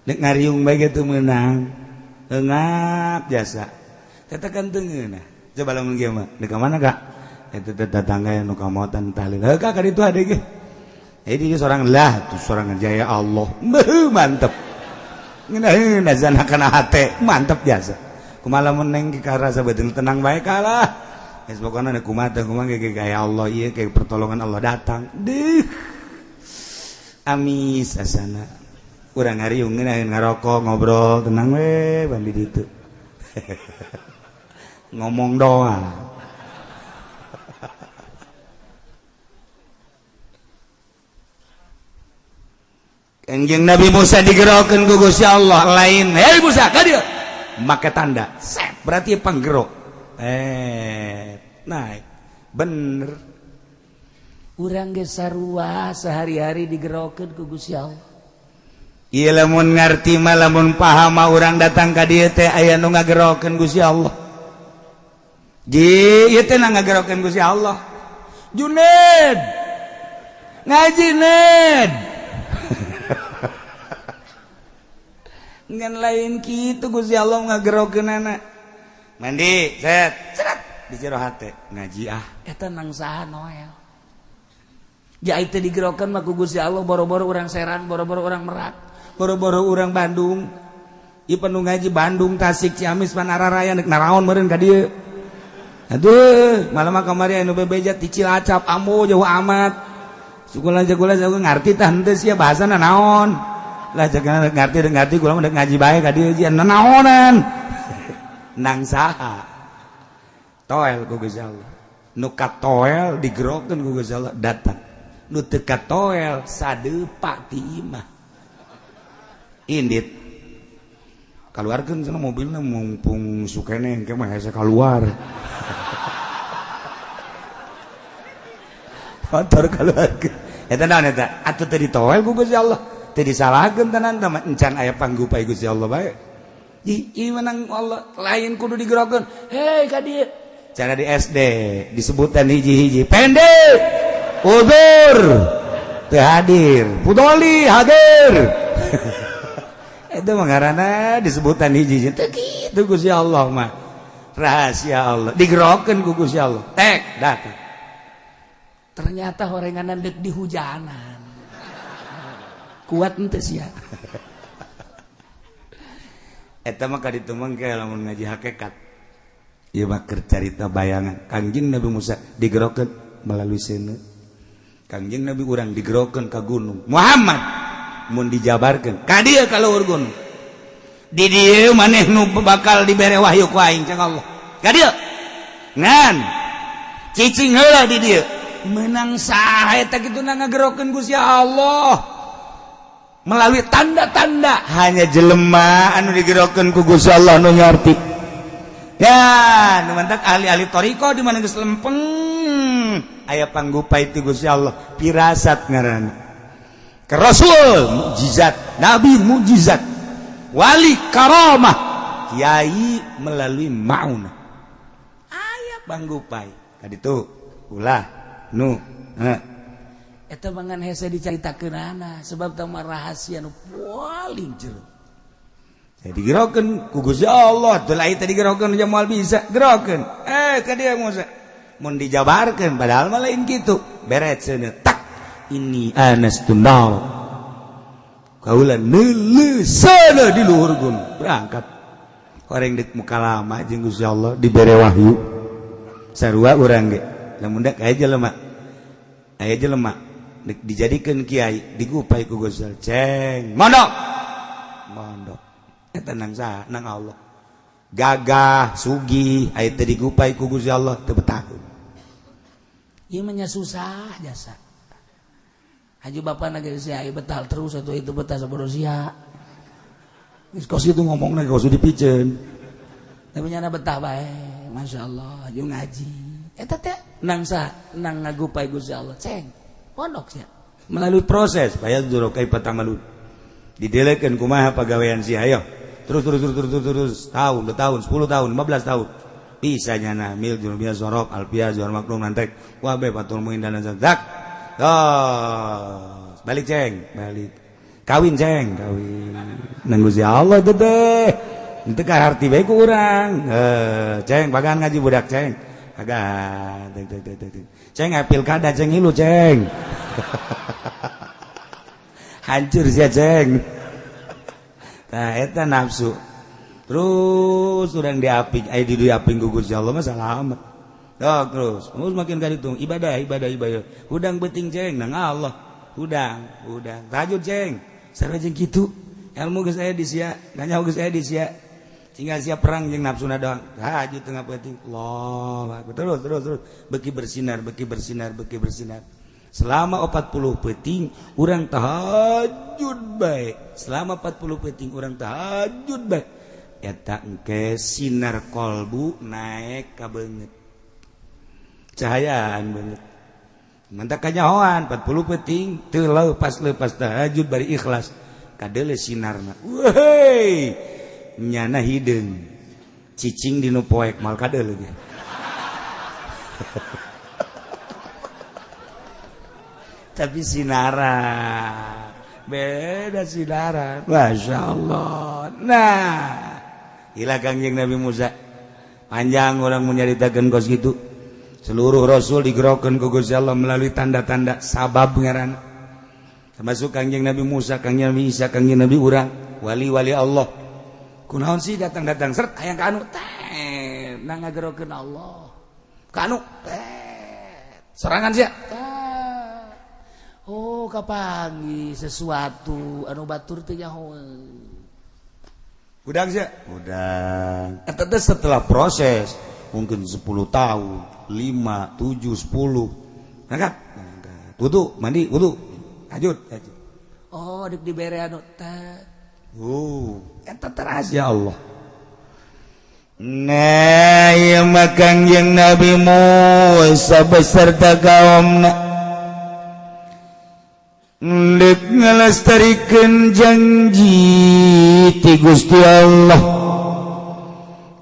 Nek ngariung bae ge teu meunang. Eungap jasa. Eta kan teu ngeunah. Coba lamun kieu mah, dek ka mana Kak? Eta teh tetangga nu kamotan tahlil. Heuh Kak ka ditu ade ge. Jadi dia seorang lah, tuh seorang jaya Allah. Beuh mantep. Ngeunaheun azan kana hate, mantep jasa. Kumaha lamun neng karasa beuteung tenang bae kalah. Geus pokona nek kumaha teh kumaha ge gaya Allah ieu kayak pertolongan Allah datang. Deuh. Amis asana. Urang ngariung ngeunaheun ngarokok ngobrol tenang we bandi ditu. Ngomong doang. Kanjeng Nabi Musa digerokeun ku Gusti Allah lain. Hei Musa, ka dieu. Make tanda. Set, berarti panggerok. Naik. Bener. Urang ge sarua sehari-hari digerokeun ku Gusti Allah. Ieu lamun ngarti mah lamun paham mah urang datang ka dieu teh aya nu ngagerokeun Gusti Allah. Ji, ieu teh ngagerokeun Gusti Allah. Juned. Ngaji Ned. Ngan lain kitu Gusti Allah ngagerokeunana. Mandi, set, seret di jero hate ngaji ah. Eta nang saha Noel. Ja teh digerokeun mah ku Gusti Allah boro-boro urang Serang, boro-boro urang Merak, boro-boro urang Bandung. Ieu penuh ngaji Bandung, Tasik, Ciamis, Panararaya nek naraon meureun ka dieu. Aduh, malam mah kamari anu bebeja ti Cilacap, ambo jauh amat. Sukulan-sukulan saya ngarti tah henteu sia bahasana naon. Lah jangan ngarti ngarti kula mah ngaji bae ka dieu jian naonan. Nang saha? Toel ku Gusti Allah. Nu katoel digerokeun ku Gusti Allah datang. Nu teu katoel sadeupa ti imah. Indit. Kaluarkeun cenah mobilna mumpung sukene engke mah hese kaluar. Motor kaluarkeun. Eta naon eta? Atuh teu ditoel ku Gusti Allah. Teu disalahkeun tenan teh encan aya panggupai Gusti Allah bae. Ieu menang Allah lain kudu digerokeun. Hei ka dieu. Cara di SD disebutan hiji-hiji. Pendek. Udur. Teu hadir. Pudoli hadir. Itu mah ngaranna disebutan hiji-hiji. Teu kitu Gusti Allah mah. Rahasia Allah. Digerokeun ku Gusti Allah. Tek datang. Ternyata horenganan dek di hujanan. Kuat henteu sia. Eta mah kaditu mah ge lamun ngaji hakikat. Ieu mah keur carita bayangan. Kangjeng Nabi Musa digerokeun melalui seuneu. Kangjeng Nabi urang digerokeun ka gunung. Muhammad mun dijabarkeun ka dieu ka luhur gunung. Di dieu maneh nu bakal dibere wahyu ku aing cek Allah. Ka dieu. Ngan cicing heula di dieu. Menang saha eta kitu ngagerokeun Gusti Allah. Melalui tanda-tanda hanya jelema anu digerokeun ku Gusti Allah nu ngarti. Ya, nu mantak ahli-ahli thariqah di mana geus lempeng aya panggupai ti Gusti Allah, pirasat ngaranna. Ke Rasul mukjizat, nabi mukjizat, wali karamah, kiai melalui maunah. Aya panggupai. Kaditu ulah nu heh. Eta mangan hese dicaritakeunana sebab tah mah rahasia nu paling jero. Jadi digerokeun ku Gusti Allah, teu lain teh digerokeun nya moal bisa gerokeun. Ka dieu Musa. Mun dijabarkeun padahal mah lain kitu. Beret seuneu tak. Ini anas tunar. Kaula neuleuh seuneu di luhur gunung. Berangkat. Horeng deuk mukalama jeung Gusti Allah dibere wahyu. Sarua urang ge. Lamun dek aya jelema. Aya jelema dek dijadikeun kiai digupai ku Gusti Allah. Ceng, mondok. Mondok. Eta nang saha? Nang Allah. Gagah, sugih, aya teu digupai ku Gusti Allah teu betahun. Ieu mah nya susah jasa. Haji bapana ge sia betah terus atuh itu betah sabodo sia. Geus kos kitu ngomongna kos dipiceun. Tapi nyana betah bae, masyaallah, jeung ngaji. Eta teh nang saha? Nang ngagupai Gusti Allah. Ceng, pondok sia. Melalui proses, bayar dulu kaifa ta'malun. Didelekeun kumaha pagawean sia ayo. Terus terus terus terus terus tahun, 2 tahun, 10 tahun, 15 tahun. Bisa nyana mil jurubia sorok alpia zuhar maklum nantek wabe patul muin dan zak. Oh, balik ceng, balik. Kawin, ceng, kawin nang Gusti Allah teh teh teu kaharti bae ku urang. Eh, ceng, pagan ngaji budak, ceng, pagan. Ceng, pilkada, ceng, ilu, ceng, hancur sia, ceng. Nah, eta nafsu terus urang diaping, aya di diaping ku Gusti Allah mah salamet. Dok, terus terus makin ka ditu ibadah, ibadah, ibadah, hudang beuting ceng nang Allah, hudang hudang tahajud, ceng. Sarua jeung kitu, ilmu geus aya di sia, nanya geus aya di sia, tinggal siap perang jeung nafsuna doang. Tahajud tengah peuting, Allah, terus terus terus, beki bersinar, beki bersinar, beki bersinar. Selama 40 peting urang tahajud bae, selama 40 peting urang tahajud bae, eta engke sinar kolbu naik ka beungeut, cahayaan beungeut. Mantak kanyahoan 40 peting teu lepas lepas tahajud bari ikhlas, kadeule sinarna. Wehey, nyana hideung, cicing di nu poek mal kadeule ge. Tapi sinaran beda, sinaran, Masya Allah. Nah, gila Kangjeng Nabi Musa. Panjang orang menyaritakan kos gitu. Seluruh rasul digerokan ku Gusti Allah melalui tanda-tanda sabab ngaran, termasuk Kangjeng Nabi Musa, Kangjeng Nabi Isa, Kangjeng Nabi urang, wali-wali Allah. Kunaon sih datang-datang seret hayang ka anu teh nang ngagerokeun Allah ka anu teh sorangan sia. Oh, kapanggih sesuatu anu batur teh nyaho. Hudang sia, hudang. Eta teh setelah proses mungkin 10 tahun, 5, 7, 10. Angkat. Wudu, mandi, wudu. Tahajud, tahajud. Oh, dek dibere anu teh. Oh, eta teh rahasia Allah. Nah, ieu mah Kangjeng Nabi Musa beserta kaumna ndek ngalestarikeun janji ti Gusti Allah.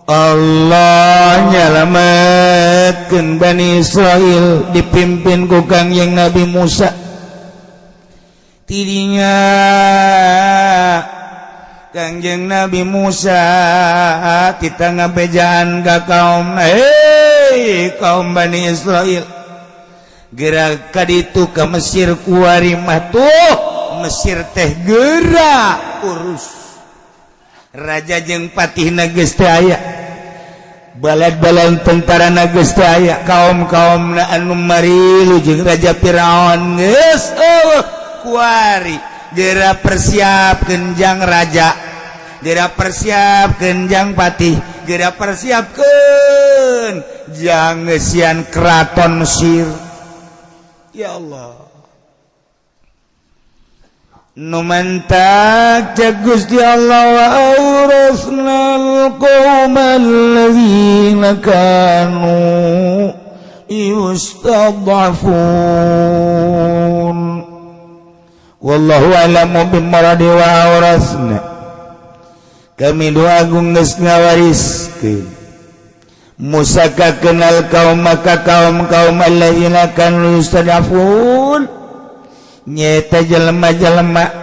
Allah nyalametkeun Bani Israil dipimpin ku Kangjeng Nabi Musa. Tidinya Kangjeng Nabi Musa kita ngabejaan ka kaum, hei kaum Bani Israil, gerak kaditu ke Mesir kuari mah tuh Mesir teh gerak urus raja jeung patihna geus teu aya, balad-balad tentara geus teu aya, kaum-kaumna anu marilu jeung raja Firaun geus eueuh. Kuari geura persiapkeun jang raja, geura persiapkeun jang patih, geura persiapkeun jang ngeusian keraton Mesir. Ya Allah, nu mantak cek Gusti Allah, wa awrasnal qaumal ladzina kanu yustad'afun, wallahu a'lamu bimuradi. Wa awrasna, kami doa agung geus ngawariskeun Musa ka kenal kaum maka kaum-kaum alladzina kanu yustad'afun, nyeta jelema-jelema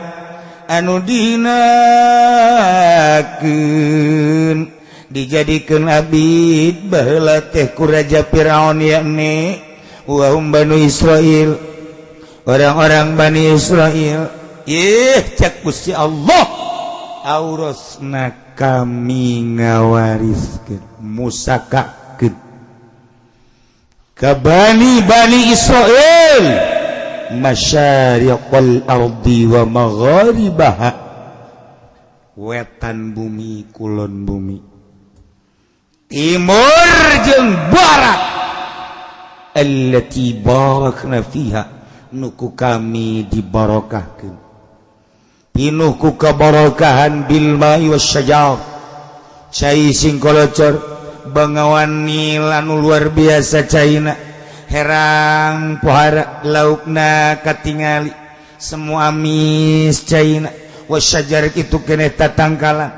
anu dihinakeun, dijadikeun abid baheula teh ku Raja Firaun, yakni wa hum Banu Israil, orang-orang Bani Israil. Ih, cek Gusti Allah, aurasna, kami ngawariskeun musakakeun ka Bani Bani Israel masyariqal ardi wa magharibaha, wetan bumi, kulon bumi, timur jeung barat, allati barakna fiha, nuku kami dibarokahkeun, pinuh ku kebarokahan, bil ma'i wasyajar, cai sing kolocor, bengawan Nil anu luar biasa caina, herang pohara, laukna katingali semua amis caina, wasyajar itu kene tatangkalan,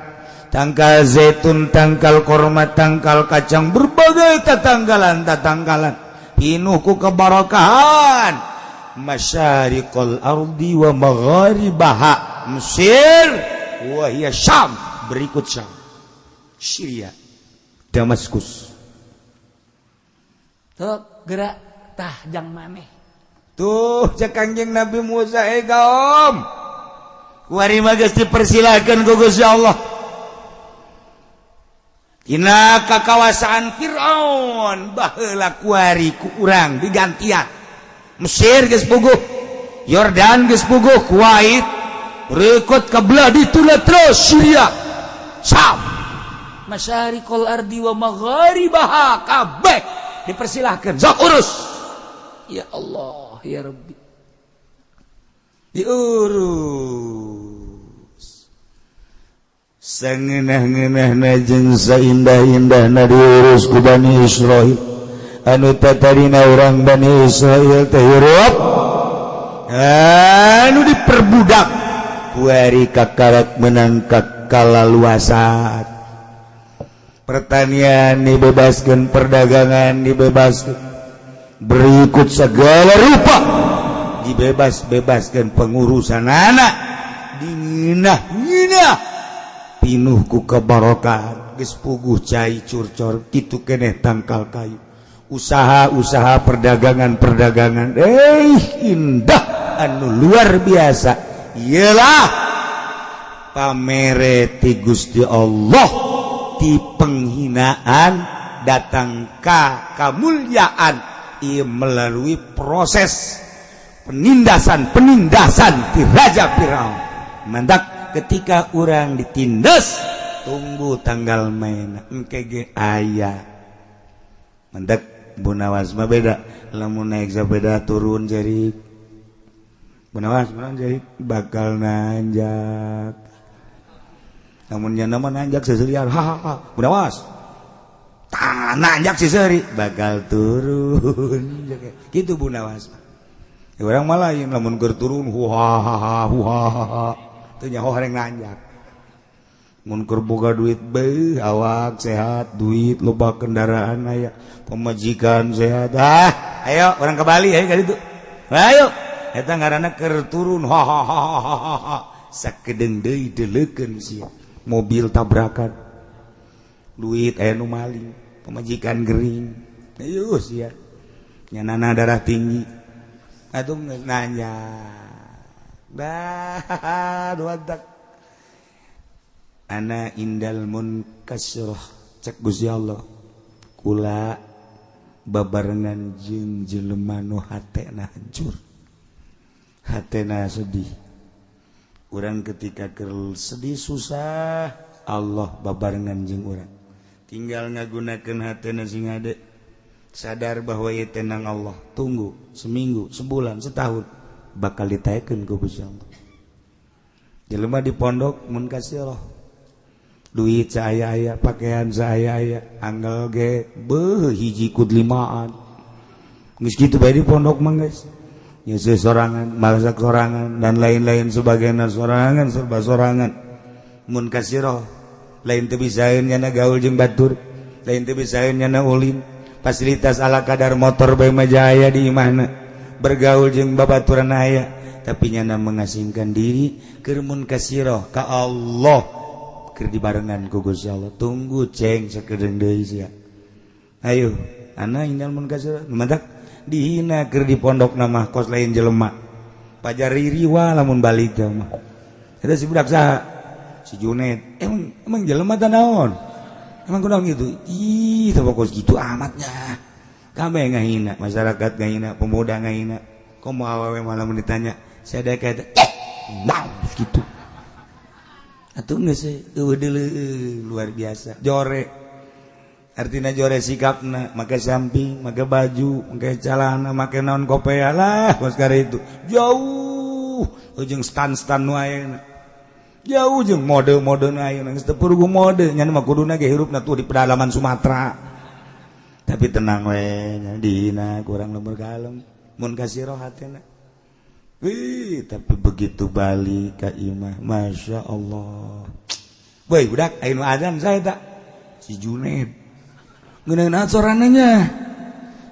tangkal zaitun, tangkal korma, tangkal kacang, berbagai tatangkalan tatangkalan, pinuh ku kebarokahan, masyariqal ardi wa magharibaha. Mesir, wahia Syam, berikut Syam, Syria, Damaskus. Tuh gerak tah jang maneh. Tuh cek Kangjeng Nabi Musa, eh kaum, kuari mah geus dipersilakeun ku Gusti Allah. Tina kakawasaan Fir'aun baheula kuari ku urang digantian. Mesir geus puguh, Yordan geus puguh, Kuwait, berikut ke belah dituna terus Syria, Syam. Masyariqal ardi wa magharibaha kabeh dipersilahkan. Sok urus. Ya Allah, ya Rabbi. Diurus. Sangeunah-ngeunahna jeung saindah-indahna diurus ku Bani Israil. Anu tatarina urang Bani Israil teh hirup anu diperbudak, kuari kakarak menang kalaluasan, pertanian dibebaskan, perdagangan dibebaskan, berikut segala rupa dibebas-bebaskan, pengurusan anak dinginah-nginah pinuh ku kebarokan, geus puguh cai curcor kitu keneh tangkal kayu, usaha-usaha, perdagangan-perdagangan, indah anu luar biasa. Iyalah pamere ti Gusti Allah, ti penghinaan datang ka kamulyaan, ia melalui proses penindasan-penindasan di Raja Firaun. Mantak ketika orang ditindas, tunggu tanggal main engke ge aya. Mantak Bunawas mah beda, lamun naik sepeda turun jerik. Bunawas mah jerik bakal nanjak. Namun nyana mah nanjak seserian, hahaha. Bunawas tah nanjak seseri bakal turun gitu Bunawas. Ya, orang mah lain, lamun keur turun huhahaha huhahaha, teu nyaho hareng nanjak. Mun keur boga duit beuh, awak sehat, duit loba, kendaraan aya, pemajikan sehat, ah ayo orang ke Bali, ayo ka ditu, ayo. Eta ngaranna keur turun hahaha. Sakedeung deui deleukeun sia, mobil tabrakan, duit aya nu maling, pemajikan gering, ayo sia nyanana darah tinggi atuh nanya dah dua tak. Ana indal munkasirah, cek Gusti Allah, kula babarengan jeung jelema nu hatena hancur, hatena sedih. Urang ketika keur sedih susah, Allah babarengan jeung urang. Tinggal ngagunakeun hatena sing hade, sadar bahwa ieu tenang Allah. Tunggu seminggu, sebulan, setahun, bakal ditaekeun ku Gusti Allah. Jelema di pondok munkasirah, duit saya aya, pakaian saya aya, anggal ge beuh hiji kud limaan, geus kitu bae di pondok mah. Geus nyeuseut sorangan, masak sorangan, dan lain-lain sebagainya, sorangan, serba sorangan. Mun kasiro lain teu bisaeun nyana gaul jeung batur, lain teu bisaeun nyana ulin, fasilitas ala kadar, motor bae mah jaya di imahna, bergaul jeung babaturan aya, tapi nyana mengasingkan diri keur mun kasiro ka Allah, keur dibarengan ku Gusti Allah. Tunggu ceng sakedeung deui sia, ayo. Ana indal mun kasiro, mantak dihina keur di pondok nama kos lain jelema pajar ririwa, lamun balik teh mah eta si budak saha, si Junet, emang emang jelema teh naon, emang kunaon gitu, ih teh kos gitu amatnya. Kabeh ngahina, masyarakat ngahina, pemuda ngahina, komo awewe malah mun ditanya saya ada kayak nah gitu atuh. Geus eueuh deuleu luar biasa jore, artinya jore sikapna, make samping, make baju, make celana, make naon, kopea lah kos itu jauh ujung stan-stan nu ayeuna, jauh jeung mode-mode nu ayeuna. Geus teu puguh mode nya mah, kuduna ge hirupna tuh di pedalaman Sumatera. Tapi tenang we nya, dihina kurang lembur kalem mun kasih roh hatena. Wih, tapi begitu balik ka imah, masya Allah. Woi, budak, ayo nu adzan saya tak? Si Junaid. Ngeuneuh sorananya.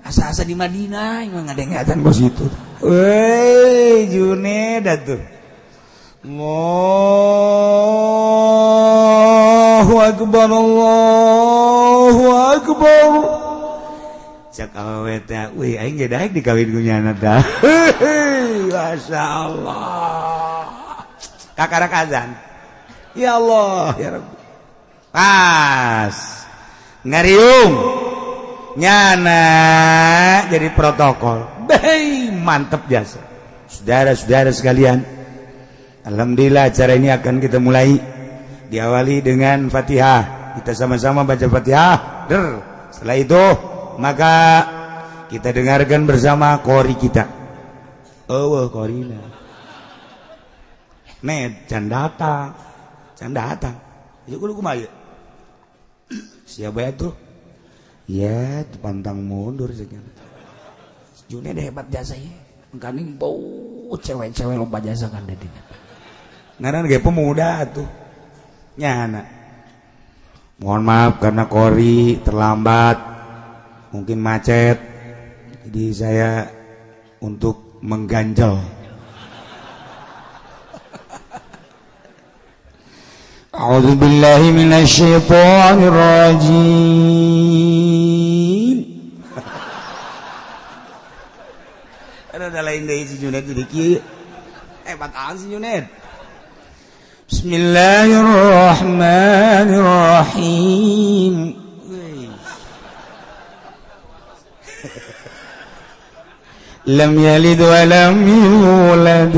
Asa-asa di Madinah, emang ada yang adzan kos itu. Woi, Junaid atuh. Allahu akbar, Allahu akbar. Cak awewe teh, wih aing ge daek dikawin ku nyana tah. Masyaallah. Kakarak azan. Ya Allah, ya Rabbi. Pas ngariung nyana jadi protokol. Bei, mantep jasa. Saudara-saudara sekalian, alhamdulillah acara ini akan kita mulai diawali dengan Fatihah. Kita sama-sama baca Fatihah. Der. Setelah itu maka kita dengarkan bersama qori kita. Oh, qorina. Net can datang. Can datang. Ieu kudu kumaha ieu? Siapa ya tuh? Ya, pantang mundur sekian. Junet hebat jasa ya. Engkaning bau cewek-cewek lomba jasa kan dedina. Ngaran ge pemuda tuh. Nyana. Mohon maaf karena qori terlambat. Mungkin macet. Jadi saya untuk mengganjal. A'udzu billahi minasyaitonir rajim. Ada lain deui si Junet jadi kieu. Hebat an si Junet. Bismillahirrahmanirrahim. Lam yalid wa lam yulad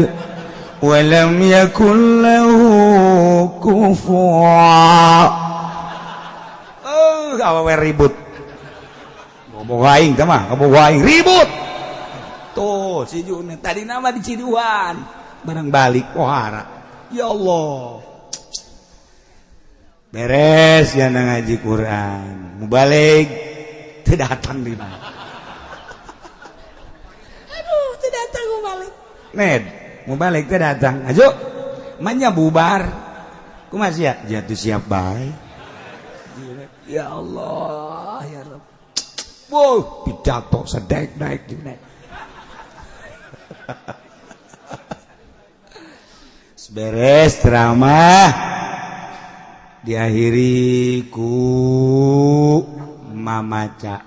wa lam yakul lahu kufuwan. Oh, awewe ribut. Ngomong aing teh mah, ngomong aing ribut. Tuh, si Junet tadi nama di Ciduan, barang balik pohara. Ya Allah. Beres ya ngaji Quran. Mubalik teu datang di mana. Aduh, teu datang mubalik. Ned, mubalik teu datang. Ajo, manya bubar. Kumaha sia? Jatuh siap bae. Ya Allah, ya Rabb. Wow, pidato sedek naik Junet. Beres ceramah diakhiri ku mamaca.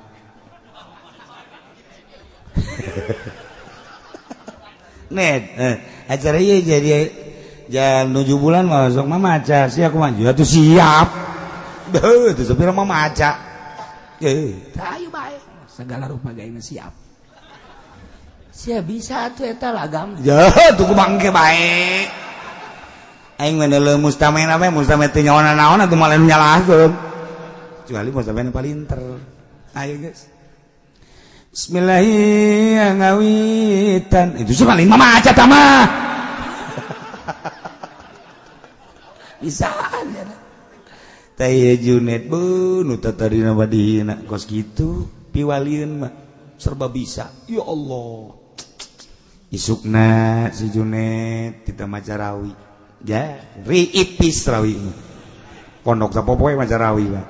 Net, acara ieu jadi jam 7 bulan masuk mamaca, sia kumaha atuh siap. Beuh, teu sapira mamaca. Ayo bae, segala rupa gawe siap. Sia bisa atuh eta lagam. Ya, tuh ku bangke bae. Aing mah deuleu mustamen apa mustamen teu nyaona naon atuh malah nyalahkeun. Kecuali mustamen palinter. Ayo guys. Bismillahirrahmanirrahim. Itu sih paling mamaca tah mah. Bisaan ya. Teh ieu Junet beuh nu tadina mah dihina kos kitu piwalieun mah serba bisa. Ya Allah. Isukna si Junet kita maca rawi. Ya, riipis rawi. Pondok sapopoe maca rawi mah.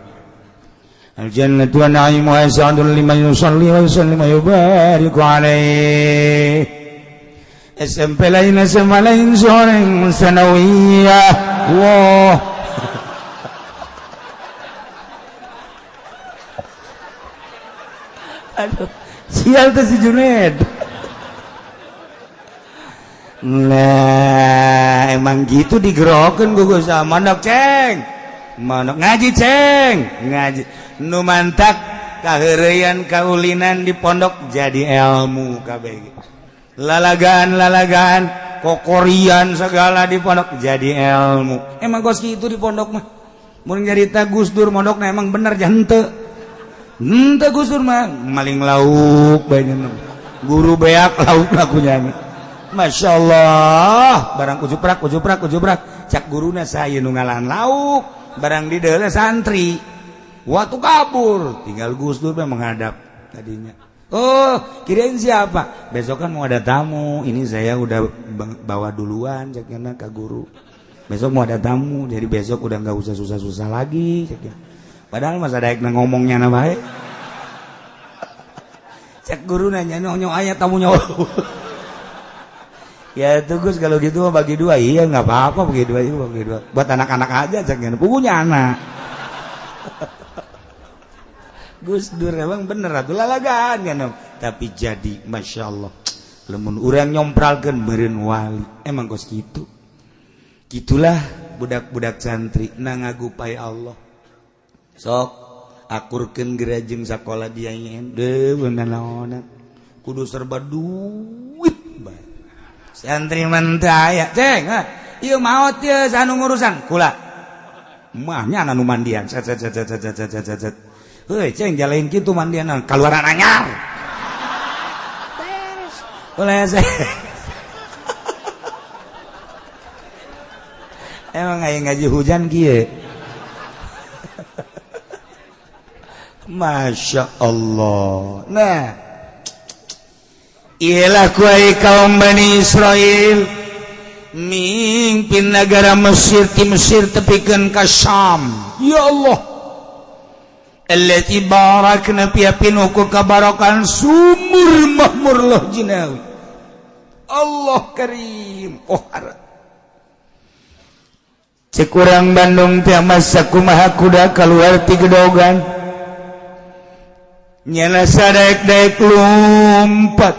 Al-jannatu wa na'imuha sa'dun liman yusalli wa yusallim wa yubariku alaihi. SMP lain, SMA lain, soreng sanawiyah. Wah. Aduh, sial tuh si Junet. Nah, emang gitu digerokin gue sama manok ceng, manok ngaji ceng, ngaji. Nu mantak kaheureuyan kaulinan di pondok jadi ilmu kabeh. Lalagaan-lalagaan, kokorian segala di pondok jadi ilmu. Emang kos kitu di pondok mah. Mun nyarita Gus Dur mondokna emang bener jante. Henteu Gus Dur mah maling lauk bae. Guru beak lauk lakunya. Masya Allah, barang kujuprak, kujuprak, kujuprak. Cak guruna saya nu ngalahan lauk, barang di deuleu santri. Waktu kabur, tinggal Gus Dur menghadap tadinya. Oh, kirain siapa? Besok kan mau ada tamu, ini saya udah bawa duluan caknya ke guru. Besok mau ada tamu, jadi besok udah nggak usah susah-susah lagi caknya. Padahal masa daek ngomongnya na bae. Cak guru nanya nyong aya tamunya. Ya itu Gus, kalau gitu mah bagi dua. Iya nggak apa-apa, bagi dua itu bagi dua. Buat anak-anak aja jangan punya anak. Gus Dur emang bener atuh lalagaan kan. Tapi jadi masya Allah. Lamun urang nyompralkeun meureun wali. Emang kos kitu. Gitulah budak-budak santri na ngagupai Allah. Sok akurkeun gerajeng sakola dia nyen. Deuh naonan. Kudu serba duit bae. Santri mentaya ceng, ieu maot ieu anu ngurusan kula. Mah nya anu mandian. Set set set set set set set set. Heuy ceng jalain kitu mandian kaluaran anyar. Beres. Ulah emang aya ngaji hujan kieu. Masya Allah. Nah, ialah kuai kaum Bani Israel mimpin negara Mesir ti Mesir tepikeun ka Syam. Ya Allah. Allati barakna fiha pinuku kabarokan sumur mahmur loh jinawi. Allah karim. Oh harap. Cek urang Bandung teh masa kumaha kuda keluar ti gedogan. Nyana sadaek-daek lompat.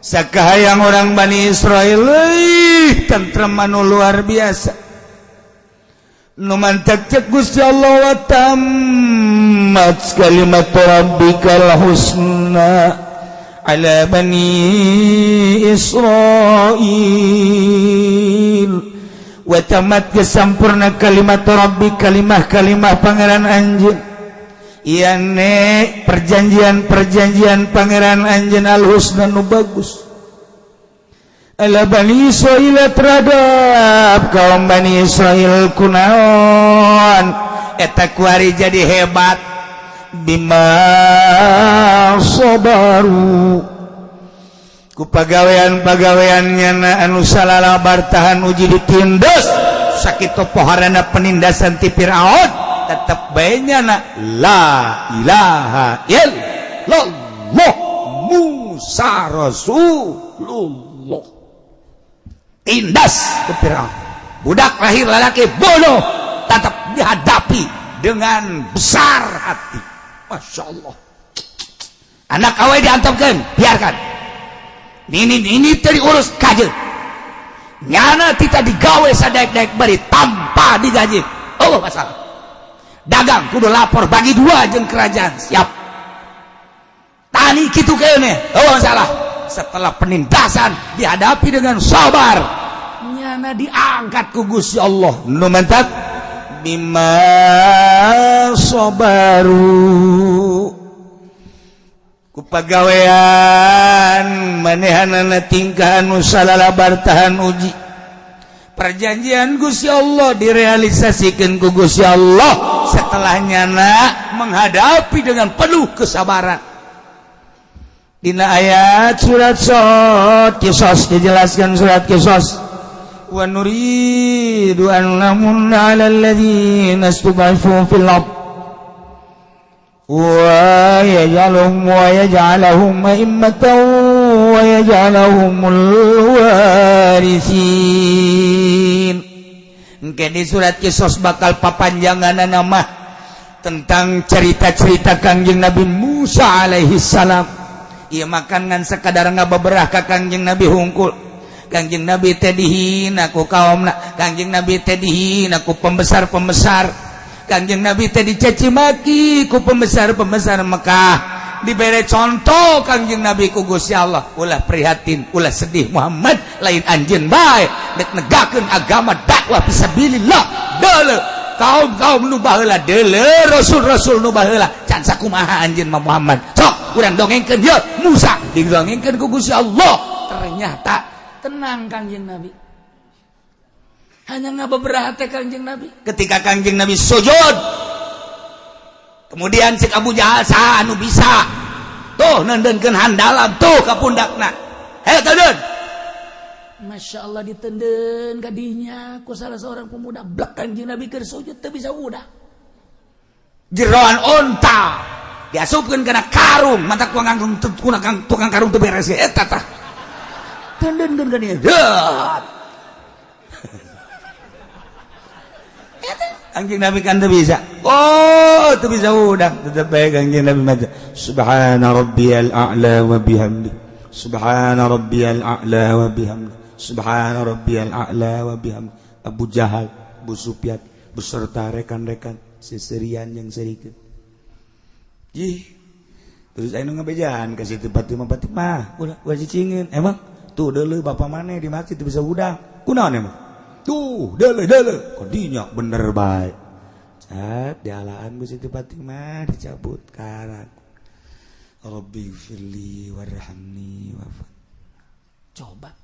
Sakahayang orang Bani Israel euy tentrem anu luar biasa. Nu mantak cek Gusti Allah wa tammat kalimat rabbikal husna ala bani Israil. Wa tamat kesampurna kalimat rabbi kalimah-kalimah pangeran anjeun. Iya nek perjanjian-perjanjian pangeran anjeun al-husna nu bagus ala Bani Israil terhadap kaum Bani Israil kunaon eta kuari jadi hebat bima sabaru ku pagawean-pagaweannya na anu salalabar tahan uji ditindas sakitu poharana penindasan ti Firaun tetep bae nyana la ilaha illallah Musa Rasulullah. Tindas ke Firaun, budak lahir lalaki bodoh tetap dihadapi dengan besar hati. Masya Allah. Anak awe diantepkeun, biarkan. Ini teu diurus kajeun. Nyana tita digawe sadaek-daek bari tanpa digaji. Oh masalah. Dagang kudu lapor bagi dua jeung kerajaan, siap. Tani kitu keuneh, oh masalah. Setelah penindasan dihadapi dengan sabar, nyana diangkat ku Gusti Allah. Nu mantak bima sabaru ku pagawean manehanana tingkah anu salalabar tahan uji. Perjanjian Gusti Allah direalisasikan ku Gusti Allah setelah nyana menghadapi dengan penuh kesabaran. Dina ayat surat Sod Kisos dijelaskan surat Kisos. Wa nuridu an namunna 'alal ladzina istud'ifu fil ard wa yaj'aluhum wa yaj'alahum a'immatan wa yaj'alahumul warithin. Engke di surat Kisos bakal papanjanganna mah tentang cerita-cerita Kangjeng Nabi Musa alaihi salam. Ieu makan ngan sekadar ngabeberah ka Kangjeng Nabi hungkul. Kangjeng Nabi teh dihina ku kaumna, Kangjeng Nabi teh dihina ku pembesar-pembesar, Kangjeng Nabi teh dicaci maki ku pembesar-pembesar Mekah. Dibere contoh Kangjeng Nabi ku Gusti Allah, ulah prihatin, ulah sedih Muhammad, lain anjeun bae dek negakeun agama dakwah fisabilillah. Deuleu kaum-kaum nu baheula, deuleu rasul-rasul nu baheula, can sakumaha anjeun mah Muhammad. Sok urang dongengkeun yeuh Musa didongengkeun ku Gusti Allah. Ternyata tenang Kangjeng Nabi. Hanya ngabeberah teh Kangjeng Nabi. Ketika Kangjeng Nabi sujud, kemudian cek Abu Jahal saha anu bisa tuh nendenkeun handalam tuh ka pundakna. Hayo teudeun. Masya Allah ditenden kadinya ku salah seorang pemuda blek Kangjeng Nabi keur sujud teu bisa udah. Jeroan onta diasupkeun kana karung, mata tukang karung teu beres eta tah. Tendeunkeun ka dieu. Deut. Kanjeng Nabi kan teu bisa. Oh, teu bisa hudang. Tetep bae Kanjeng Nabi maca subhana rabbiyal a'la wa bihamdi. Subhana rabbiyal a'la wa bihamdi. Subhana rabbiyal a'la wa bihamdi. Abu Jahal, Abu Sufyan beserta rekan-rekan seserian yang serikeun. Ih. Terus anu ngabejaan ka Siti Fatimah, Fatimah, ulah ulah cicingin. Emang tuh deuleu bapa maneh di masjid teu bisa hudang. Kunaon emang? Tuh, deuleu deuleu. Kadinya bener bae. Cat dialaan ku Siti Fatimah dicabut karak. Rabbi firli warhamni wafat. Coba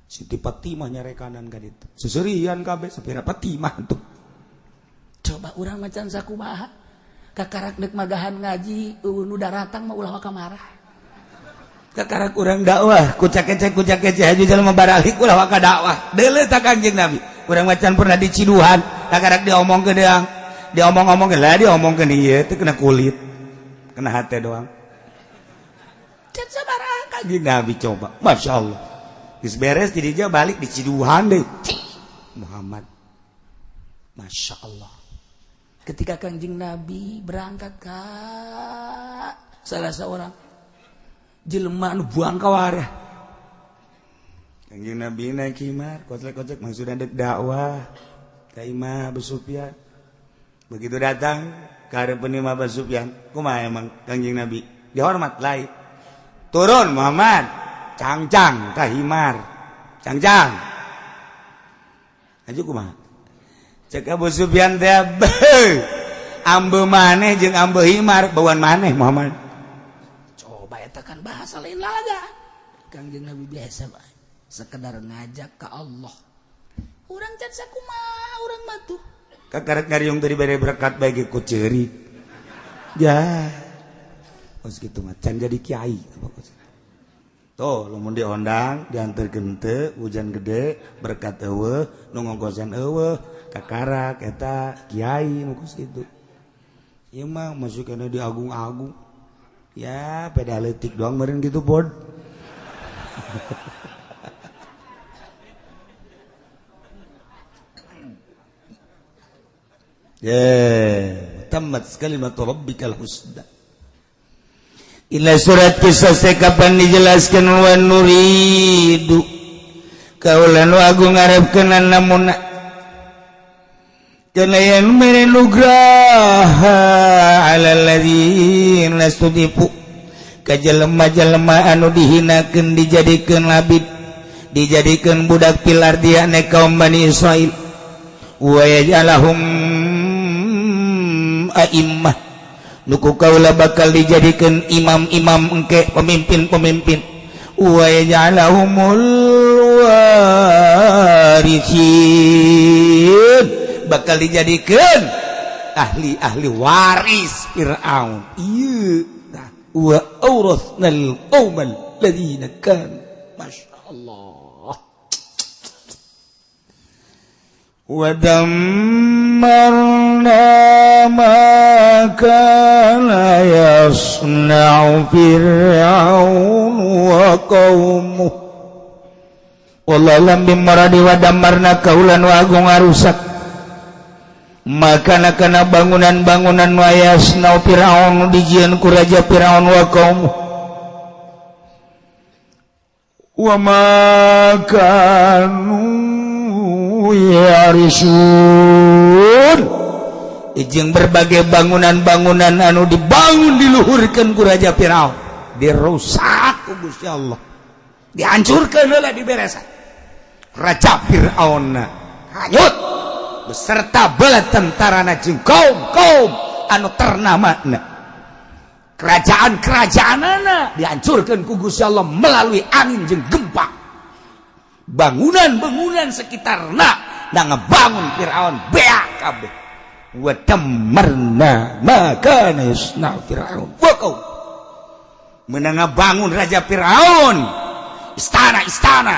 Siti Fatimah nyarekanan ka ditu. Seserian kabeh sapira Fatimah tuh. Coba urang macan sakumaha. Kakarak deuk magahan ngaji nu daratang mah ulah waka marah. Kakarak urang dakwah ku cakecek haju jelema baralik ulah waka dakwah. Deuleu ta Kanjeng Nabi. Urang macan pernah diciduhan, kakarak diomongkeun deang. Diomong-omongkeun lah diomongkeun ieu teh kena kulit. Kena hate doang. Can sabaraha Kanjeng Nabi coba. Masya Allah. Geus beres jadi dia balik diciduhan deui. Muhammad. Masya Allah. Ketika Kanjeng Nabi berangkat ka salah seorang jelema anu buang ka warah. Kanjeng Nabi naik himar, kocek-kocek maksudna dek dakwah ka imah Abu Sufyan. Begitu datang ka hareupeun imah Abu Sufyan, kumaha emang Kanjeng Nabi? Dihormat lain. Turun Muhammad, cangcang ka himar. Cangcang. Aju kumaha? Cek Abu Sufyan teh ambe maneh jeung ambe himar bauan maneh Muhammad. Coba eta kan bahasa lain lalaga. Kangjeng Nabi biasa bae, sekedar ngajak ke Allah. Urang can sakumaha urang mah tuh. Kakaret ngariung tadi bere berkat bae ge ku ceurik. Ya. Kos kitu mah can jadi kiai apa kos. Tuh, lamun diondang, diantarkeun teu, hujan gede, berkat eueuh, nu ngongkosan eueuh, kakarak eta kiai nu kos kitu. Ieu mah masuk kana diagung-agung. Ya, peda leutik doang meureun kitu bod. Ya, tammat kalimatu rabbikal husna. Ila surat kisah kapan dijelaskan wa nuridu kaula nu agung ngarepkeun namun kana yen mere nugraha alal ladzina studifu ka jelema-jelema anu dihinakeun dijadikeun labid dijadikeun budak pilar dia ne kaum Bani Israil wa yaj'alahum a'immah nuku kaula bakal dijadikan imam-imam engke pemimpin-pemimpin wa yaj'alahumul warithin bakal dijadikan ahli-ahli waris Fir'aun. Ieu tah wa awrathnal qaumal ladzina kan. Masya Allah. Wa dammarna ma kana yasna'u Fir'aun wa qaumuh. Wallahu lam bimaradi wa dammarna kaulan wa agung arusak makana kana bangunan-bangunan wa yasna'u Fir'aun dijieun ku raja Fir'aun wa qaumuh wa ma kanu yarisun. Ijeng berbagai bangunan-bangunan anu dibangun diluhurkeun ku raja Firaun dirusak ku Gusti Allah, dihancurkeun heula diberesan. Raja Firaun hanyut beserta bala tentarana jeung kaum-kaum anu ternamana, kerajaan-kerajaanana dihancurkeun ku Gusti Allah melalui angin jeung gempa. Bangunan-bangunan sekitarna da ngebangun Firaun beak kabeh. Wa dammarna ma kana yasna Firaun wa qaum. Menang bangun raja Firaun istana-istana,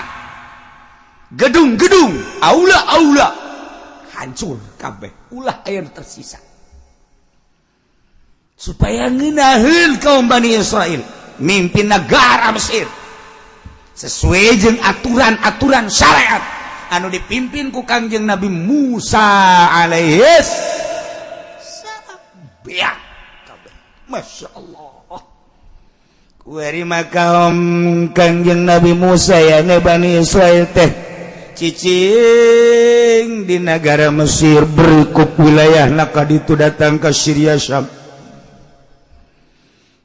gedung-gedung, aula-aula hancur kabeh, ulah aya nu tersisa. Supaya ngeunaheun kaum Bani Israil mimpin negara Mesir. Sesuai jeung aturan-aturan syariat anu dipimpin ku Kangjeng Nabi Musa alaihis salam. Beak kabeh. Masya Allah. Kuari maka Kangjeng Nabi Musa ya Bani Israel teh cicing di negara Mesir, berikut wilayah naka itu datang ke Syria Syam.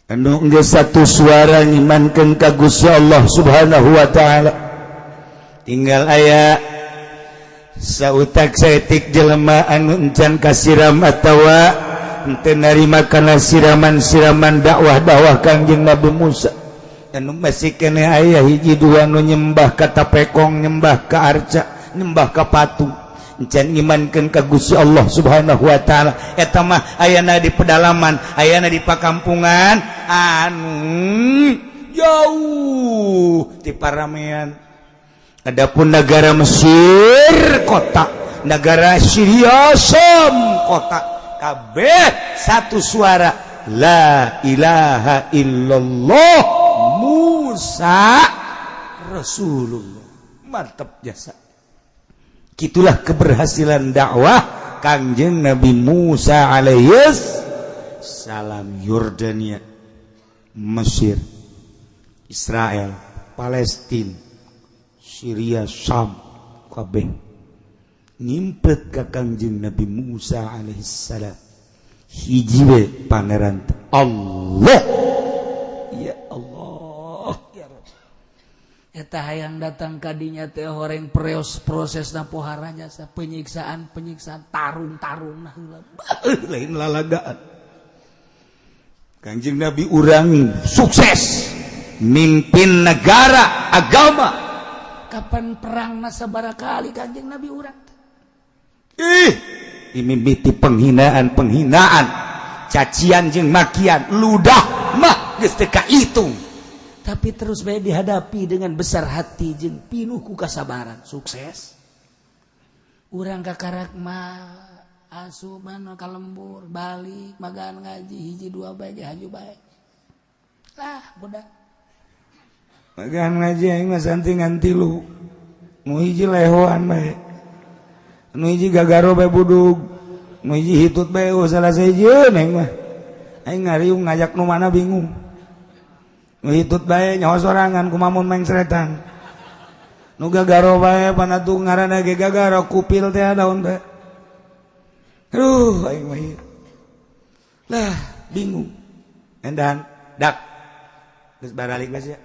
Anu geus satu suara ngimankeun ka Gusti Allah Subhanahu wa taala. Tinggal aya sautak saeutik jelema anu encan kasiram atawa henteu narima kana siraman-siraman dakwah-dakwah Kangjeng Nabi Musa. Anu masih keneh aya hiji dua nu nyembah ka tapekong, nyembah ka arca, nyembah ka patung. Encan ngimankeun ka Gusti Allah Subhanahu wa taala. Eta mah ayana di pedalaman, ayana di pakampungan anu jauh di paramean. Adapun negara Mesir kota, negara Syria Syam kota, kabeh satu suara la ilaha illallah Musa Rasulullah. Mantap jasa. Itulah keberhasilan dakwah Kangjeng Nabi Musa alaihis salam. Yordania, Mesir, Israel, Palestina, Syria, Syam kabeh ngimpet ka Kangjeng Nabi Musa alaihis salam. Hiji we pangeran Allah. Ya Allah ya Rabb. Eta hayang datang kadinya teh horeng preos prosesna pohara jasa penyiksaan penyiksaan tarung-tarung nah heula. Lain lalagaan. Kangjeng Nabi urang sukses mimpin negara agama. Kapan perang sabaraha kali Kangjeng Nabi urang teh? Ih, dimimiti penghinaan penghinaan, cacian jeung makian, ludah mah geus teu kahitung. Tapi terus bae dihadapi dengan besar hati jeung pinuh ku kasabaran, sukses. Urang kakarak mah asupan ka lembur, balik magan ngaji hiji dua bae ge haju bae lah budak. Magan ngaji aing mah santi ngan tilu. Nu hiji lehoan bae, nu hiji gagaro bae budug, nu hiji hitut bae. Oh, salah sahijieun aing mah. Aing ngariung ngajak nu mana bingung. Nu hitut bae nyaho sorangan kumamun mengseretan. Nu gagaro bae panatu ngaranna ge gagaro kupil teh daun teh. Aduh, aing mah ieu. Lah, bingung. Endan dak geus baralik geus ya.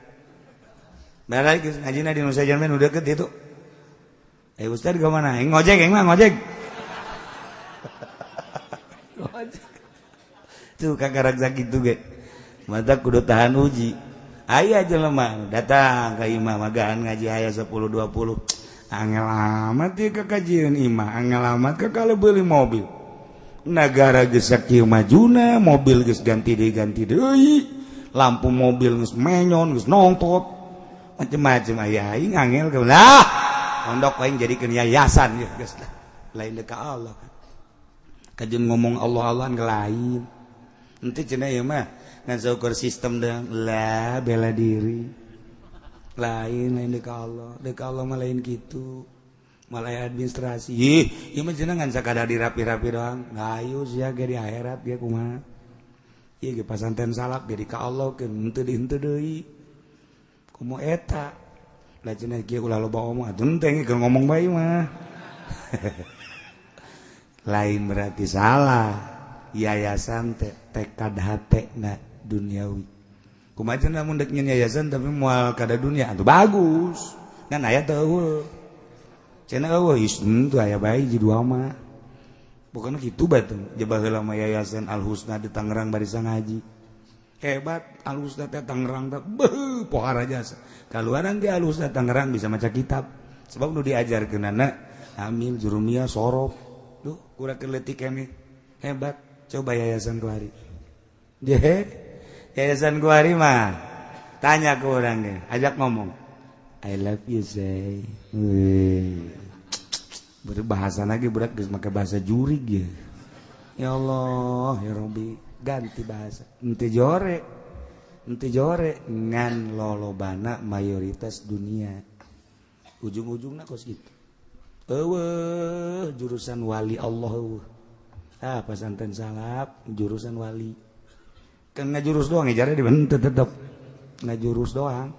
Baralik geus ngajina di Nusa Jamin udah deket itu. Eh, ustad ke mana? Aing ngojek, aing mah ngojek. Ngojek. Tuh kakarak sakitu ge. Mata kudu tahan uji. Aya jelema datang ka imah magaan ngaji aya 10 20. Angel amat ieu kakajian imah, angel amat ka kalau beli mobil. Negara geus sakieu majuna, mobil geus ganti deui ganti deui. Lampu mobil geus menyon, geus nongtot. Macem-macem aya aing angel ke lah. Pondok aing jadikeun yayasan ya geus lah. Lain deuk ka Allah. Kajeun ngomong Allah Allah lain. Henteu cenah ieu mah ngan saukur sistem deung lah bela diri. Lain lain deuk ka Allah, deuk ka Allah mah lain kitu. Malah aya administrasi. Ih, ieu mah cenah ngan sakadar dirapi-rapi doang. Ngayu sia ge di akhirat ge kumaha. Ieu ge pasanten salak ge di ka Allah keun henteu di henteu deui. Komo eta. Lah cenah kieu ulah loba omong atuh henteu keur ngomong bae mah. Lain berarti salah. Yayasan teh tekad hate na duniawi. Kumaha cenah mun deuk nyeun yayasan tapi moal kada dunia atuh bagus. Ngan aya teu eueuh. Cenah eueuh henteu aya bae hiji dua mah. Bukan kitu bae teh. Jebah heula mah Yayasan Al Husna di Tangerang bari ngaji. Hebat Al Husna teh Tangerang teh beuh pohara jasa. Kaluaran ge Al Husna Tangerang bisa maca kitab. Sebab nu diajarkeunana amil jurumiyah sorof. Duh kurang leutik keneh. Hebat. Coba Yayasan Kuari. Yayasan Kuari mah tanya ke orang deh, ajak ngomong. I love you say. Berbahasa lagi berat geus make bahasa jurig ya. Ya Allah, ya Rabbi, ganti bahasa. Henteu jore. Henteu jore ngan lolobana mayoritas dunia. Ujung-ujungna kos kitu. Eueuh jurusan wali Allah eueuh. Ah pasantren salaf jurusan wali. Kan ngajurus doang ejare dibentuk tetep. Ngajurus doang.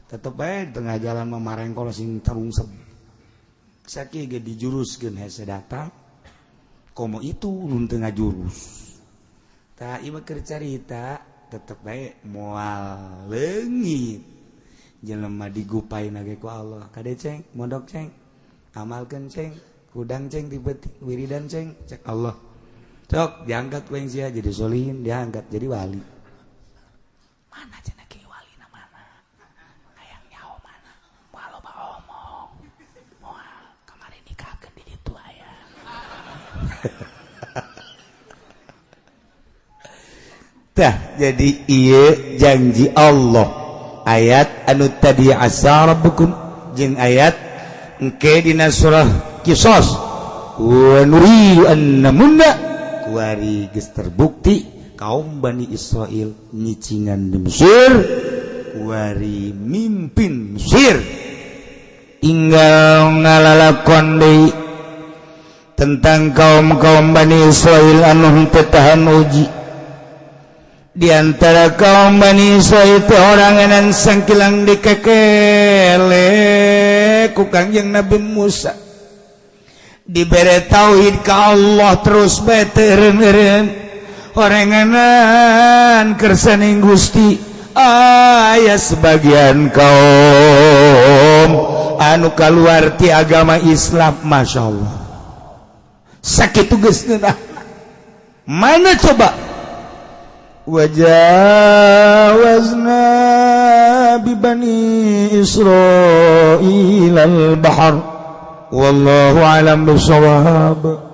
Tetep bae tengah jalan mah marengkol sing tarungsep. Sakieu ge dijuruskeun hese datang. Komo itu nu teu ngajurus. Tah ieu mah keur carita tetep bae moal leungit. Jelema digupaina ge ku Allah. Kade ceng, mondok ceng, amalkeun ceng, hudang ceng ti beuting, wiridan ceng, cek Allah. Sok diangkat ku sia jadi solihin, diangkat jadi wali. Mana cenah ki walina mana? Hayang nyaho mana? Moal loba omong. Moal kamari nikahkeun di ditu aya. Tah jadi ieu janji Allah. Ayat anu tadi asa rabbukum jeung ayat engke dina surah Qisas wa nuridu an namunna kuari geus terbukti kaum Bani Israil nyicingan di Mesir kuari mimpin Mesir tinggal ngalalakon deui tentang kaum-kaum Bani Israil anu henteu tahan uji. Di antara kaum Bani Israil itu oranganan sangkilang dikekele ku Kangjeng Nabi Musa. Dibere tauhid ka Allah terus bae teu eureun-eureun. Oranganan kersaning Gusti aya sebagian kaum anu kaluar ti agama Islam, Masya Allah. Sakitu geus ngeunah. Mana coba wajawazna bibani Israil al-bahr wallahu alam bisawab.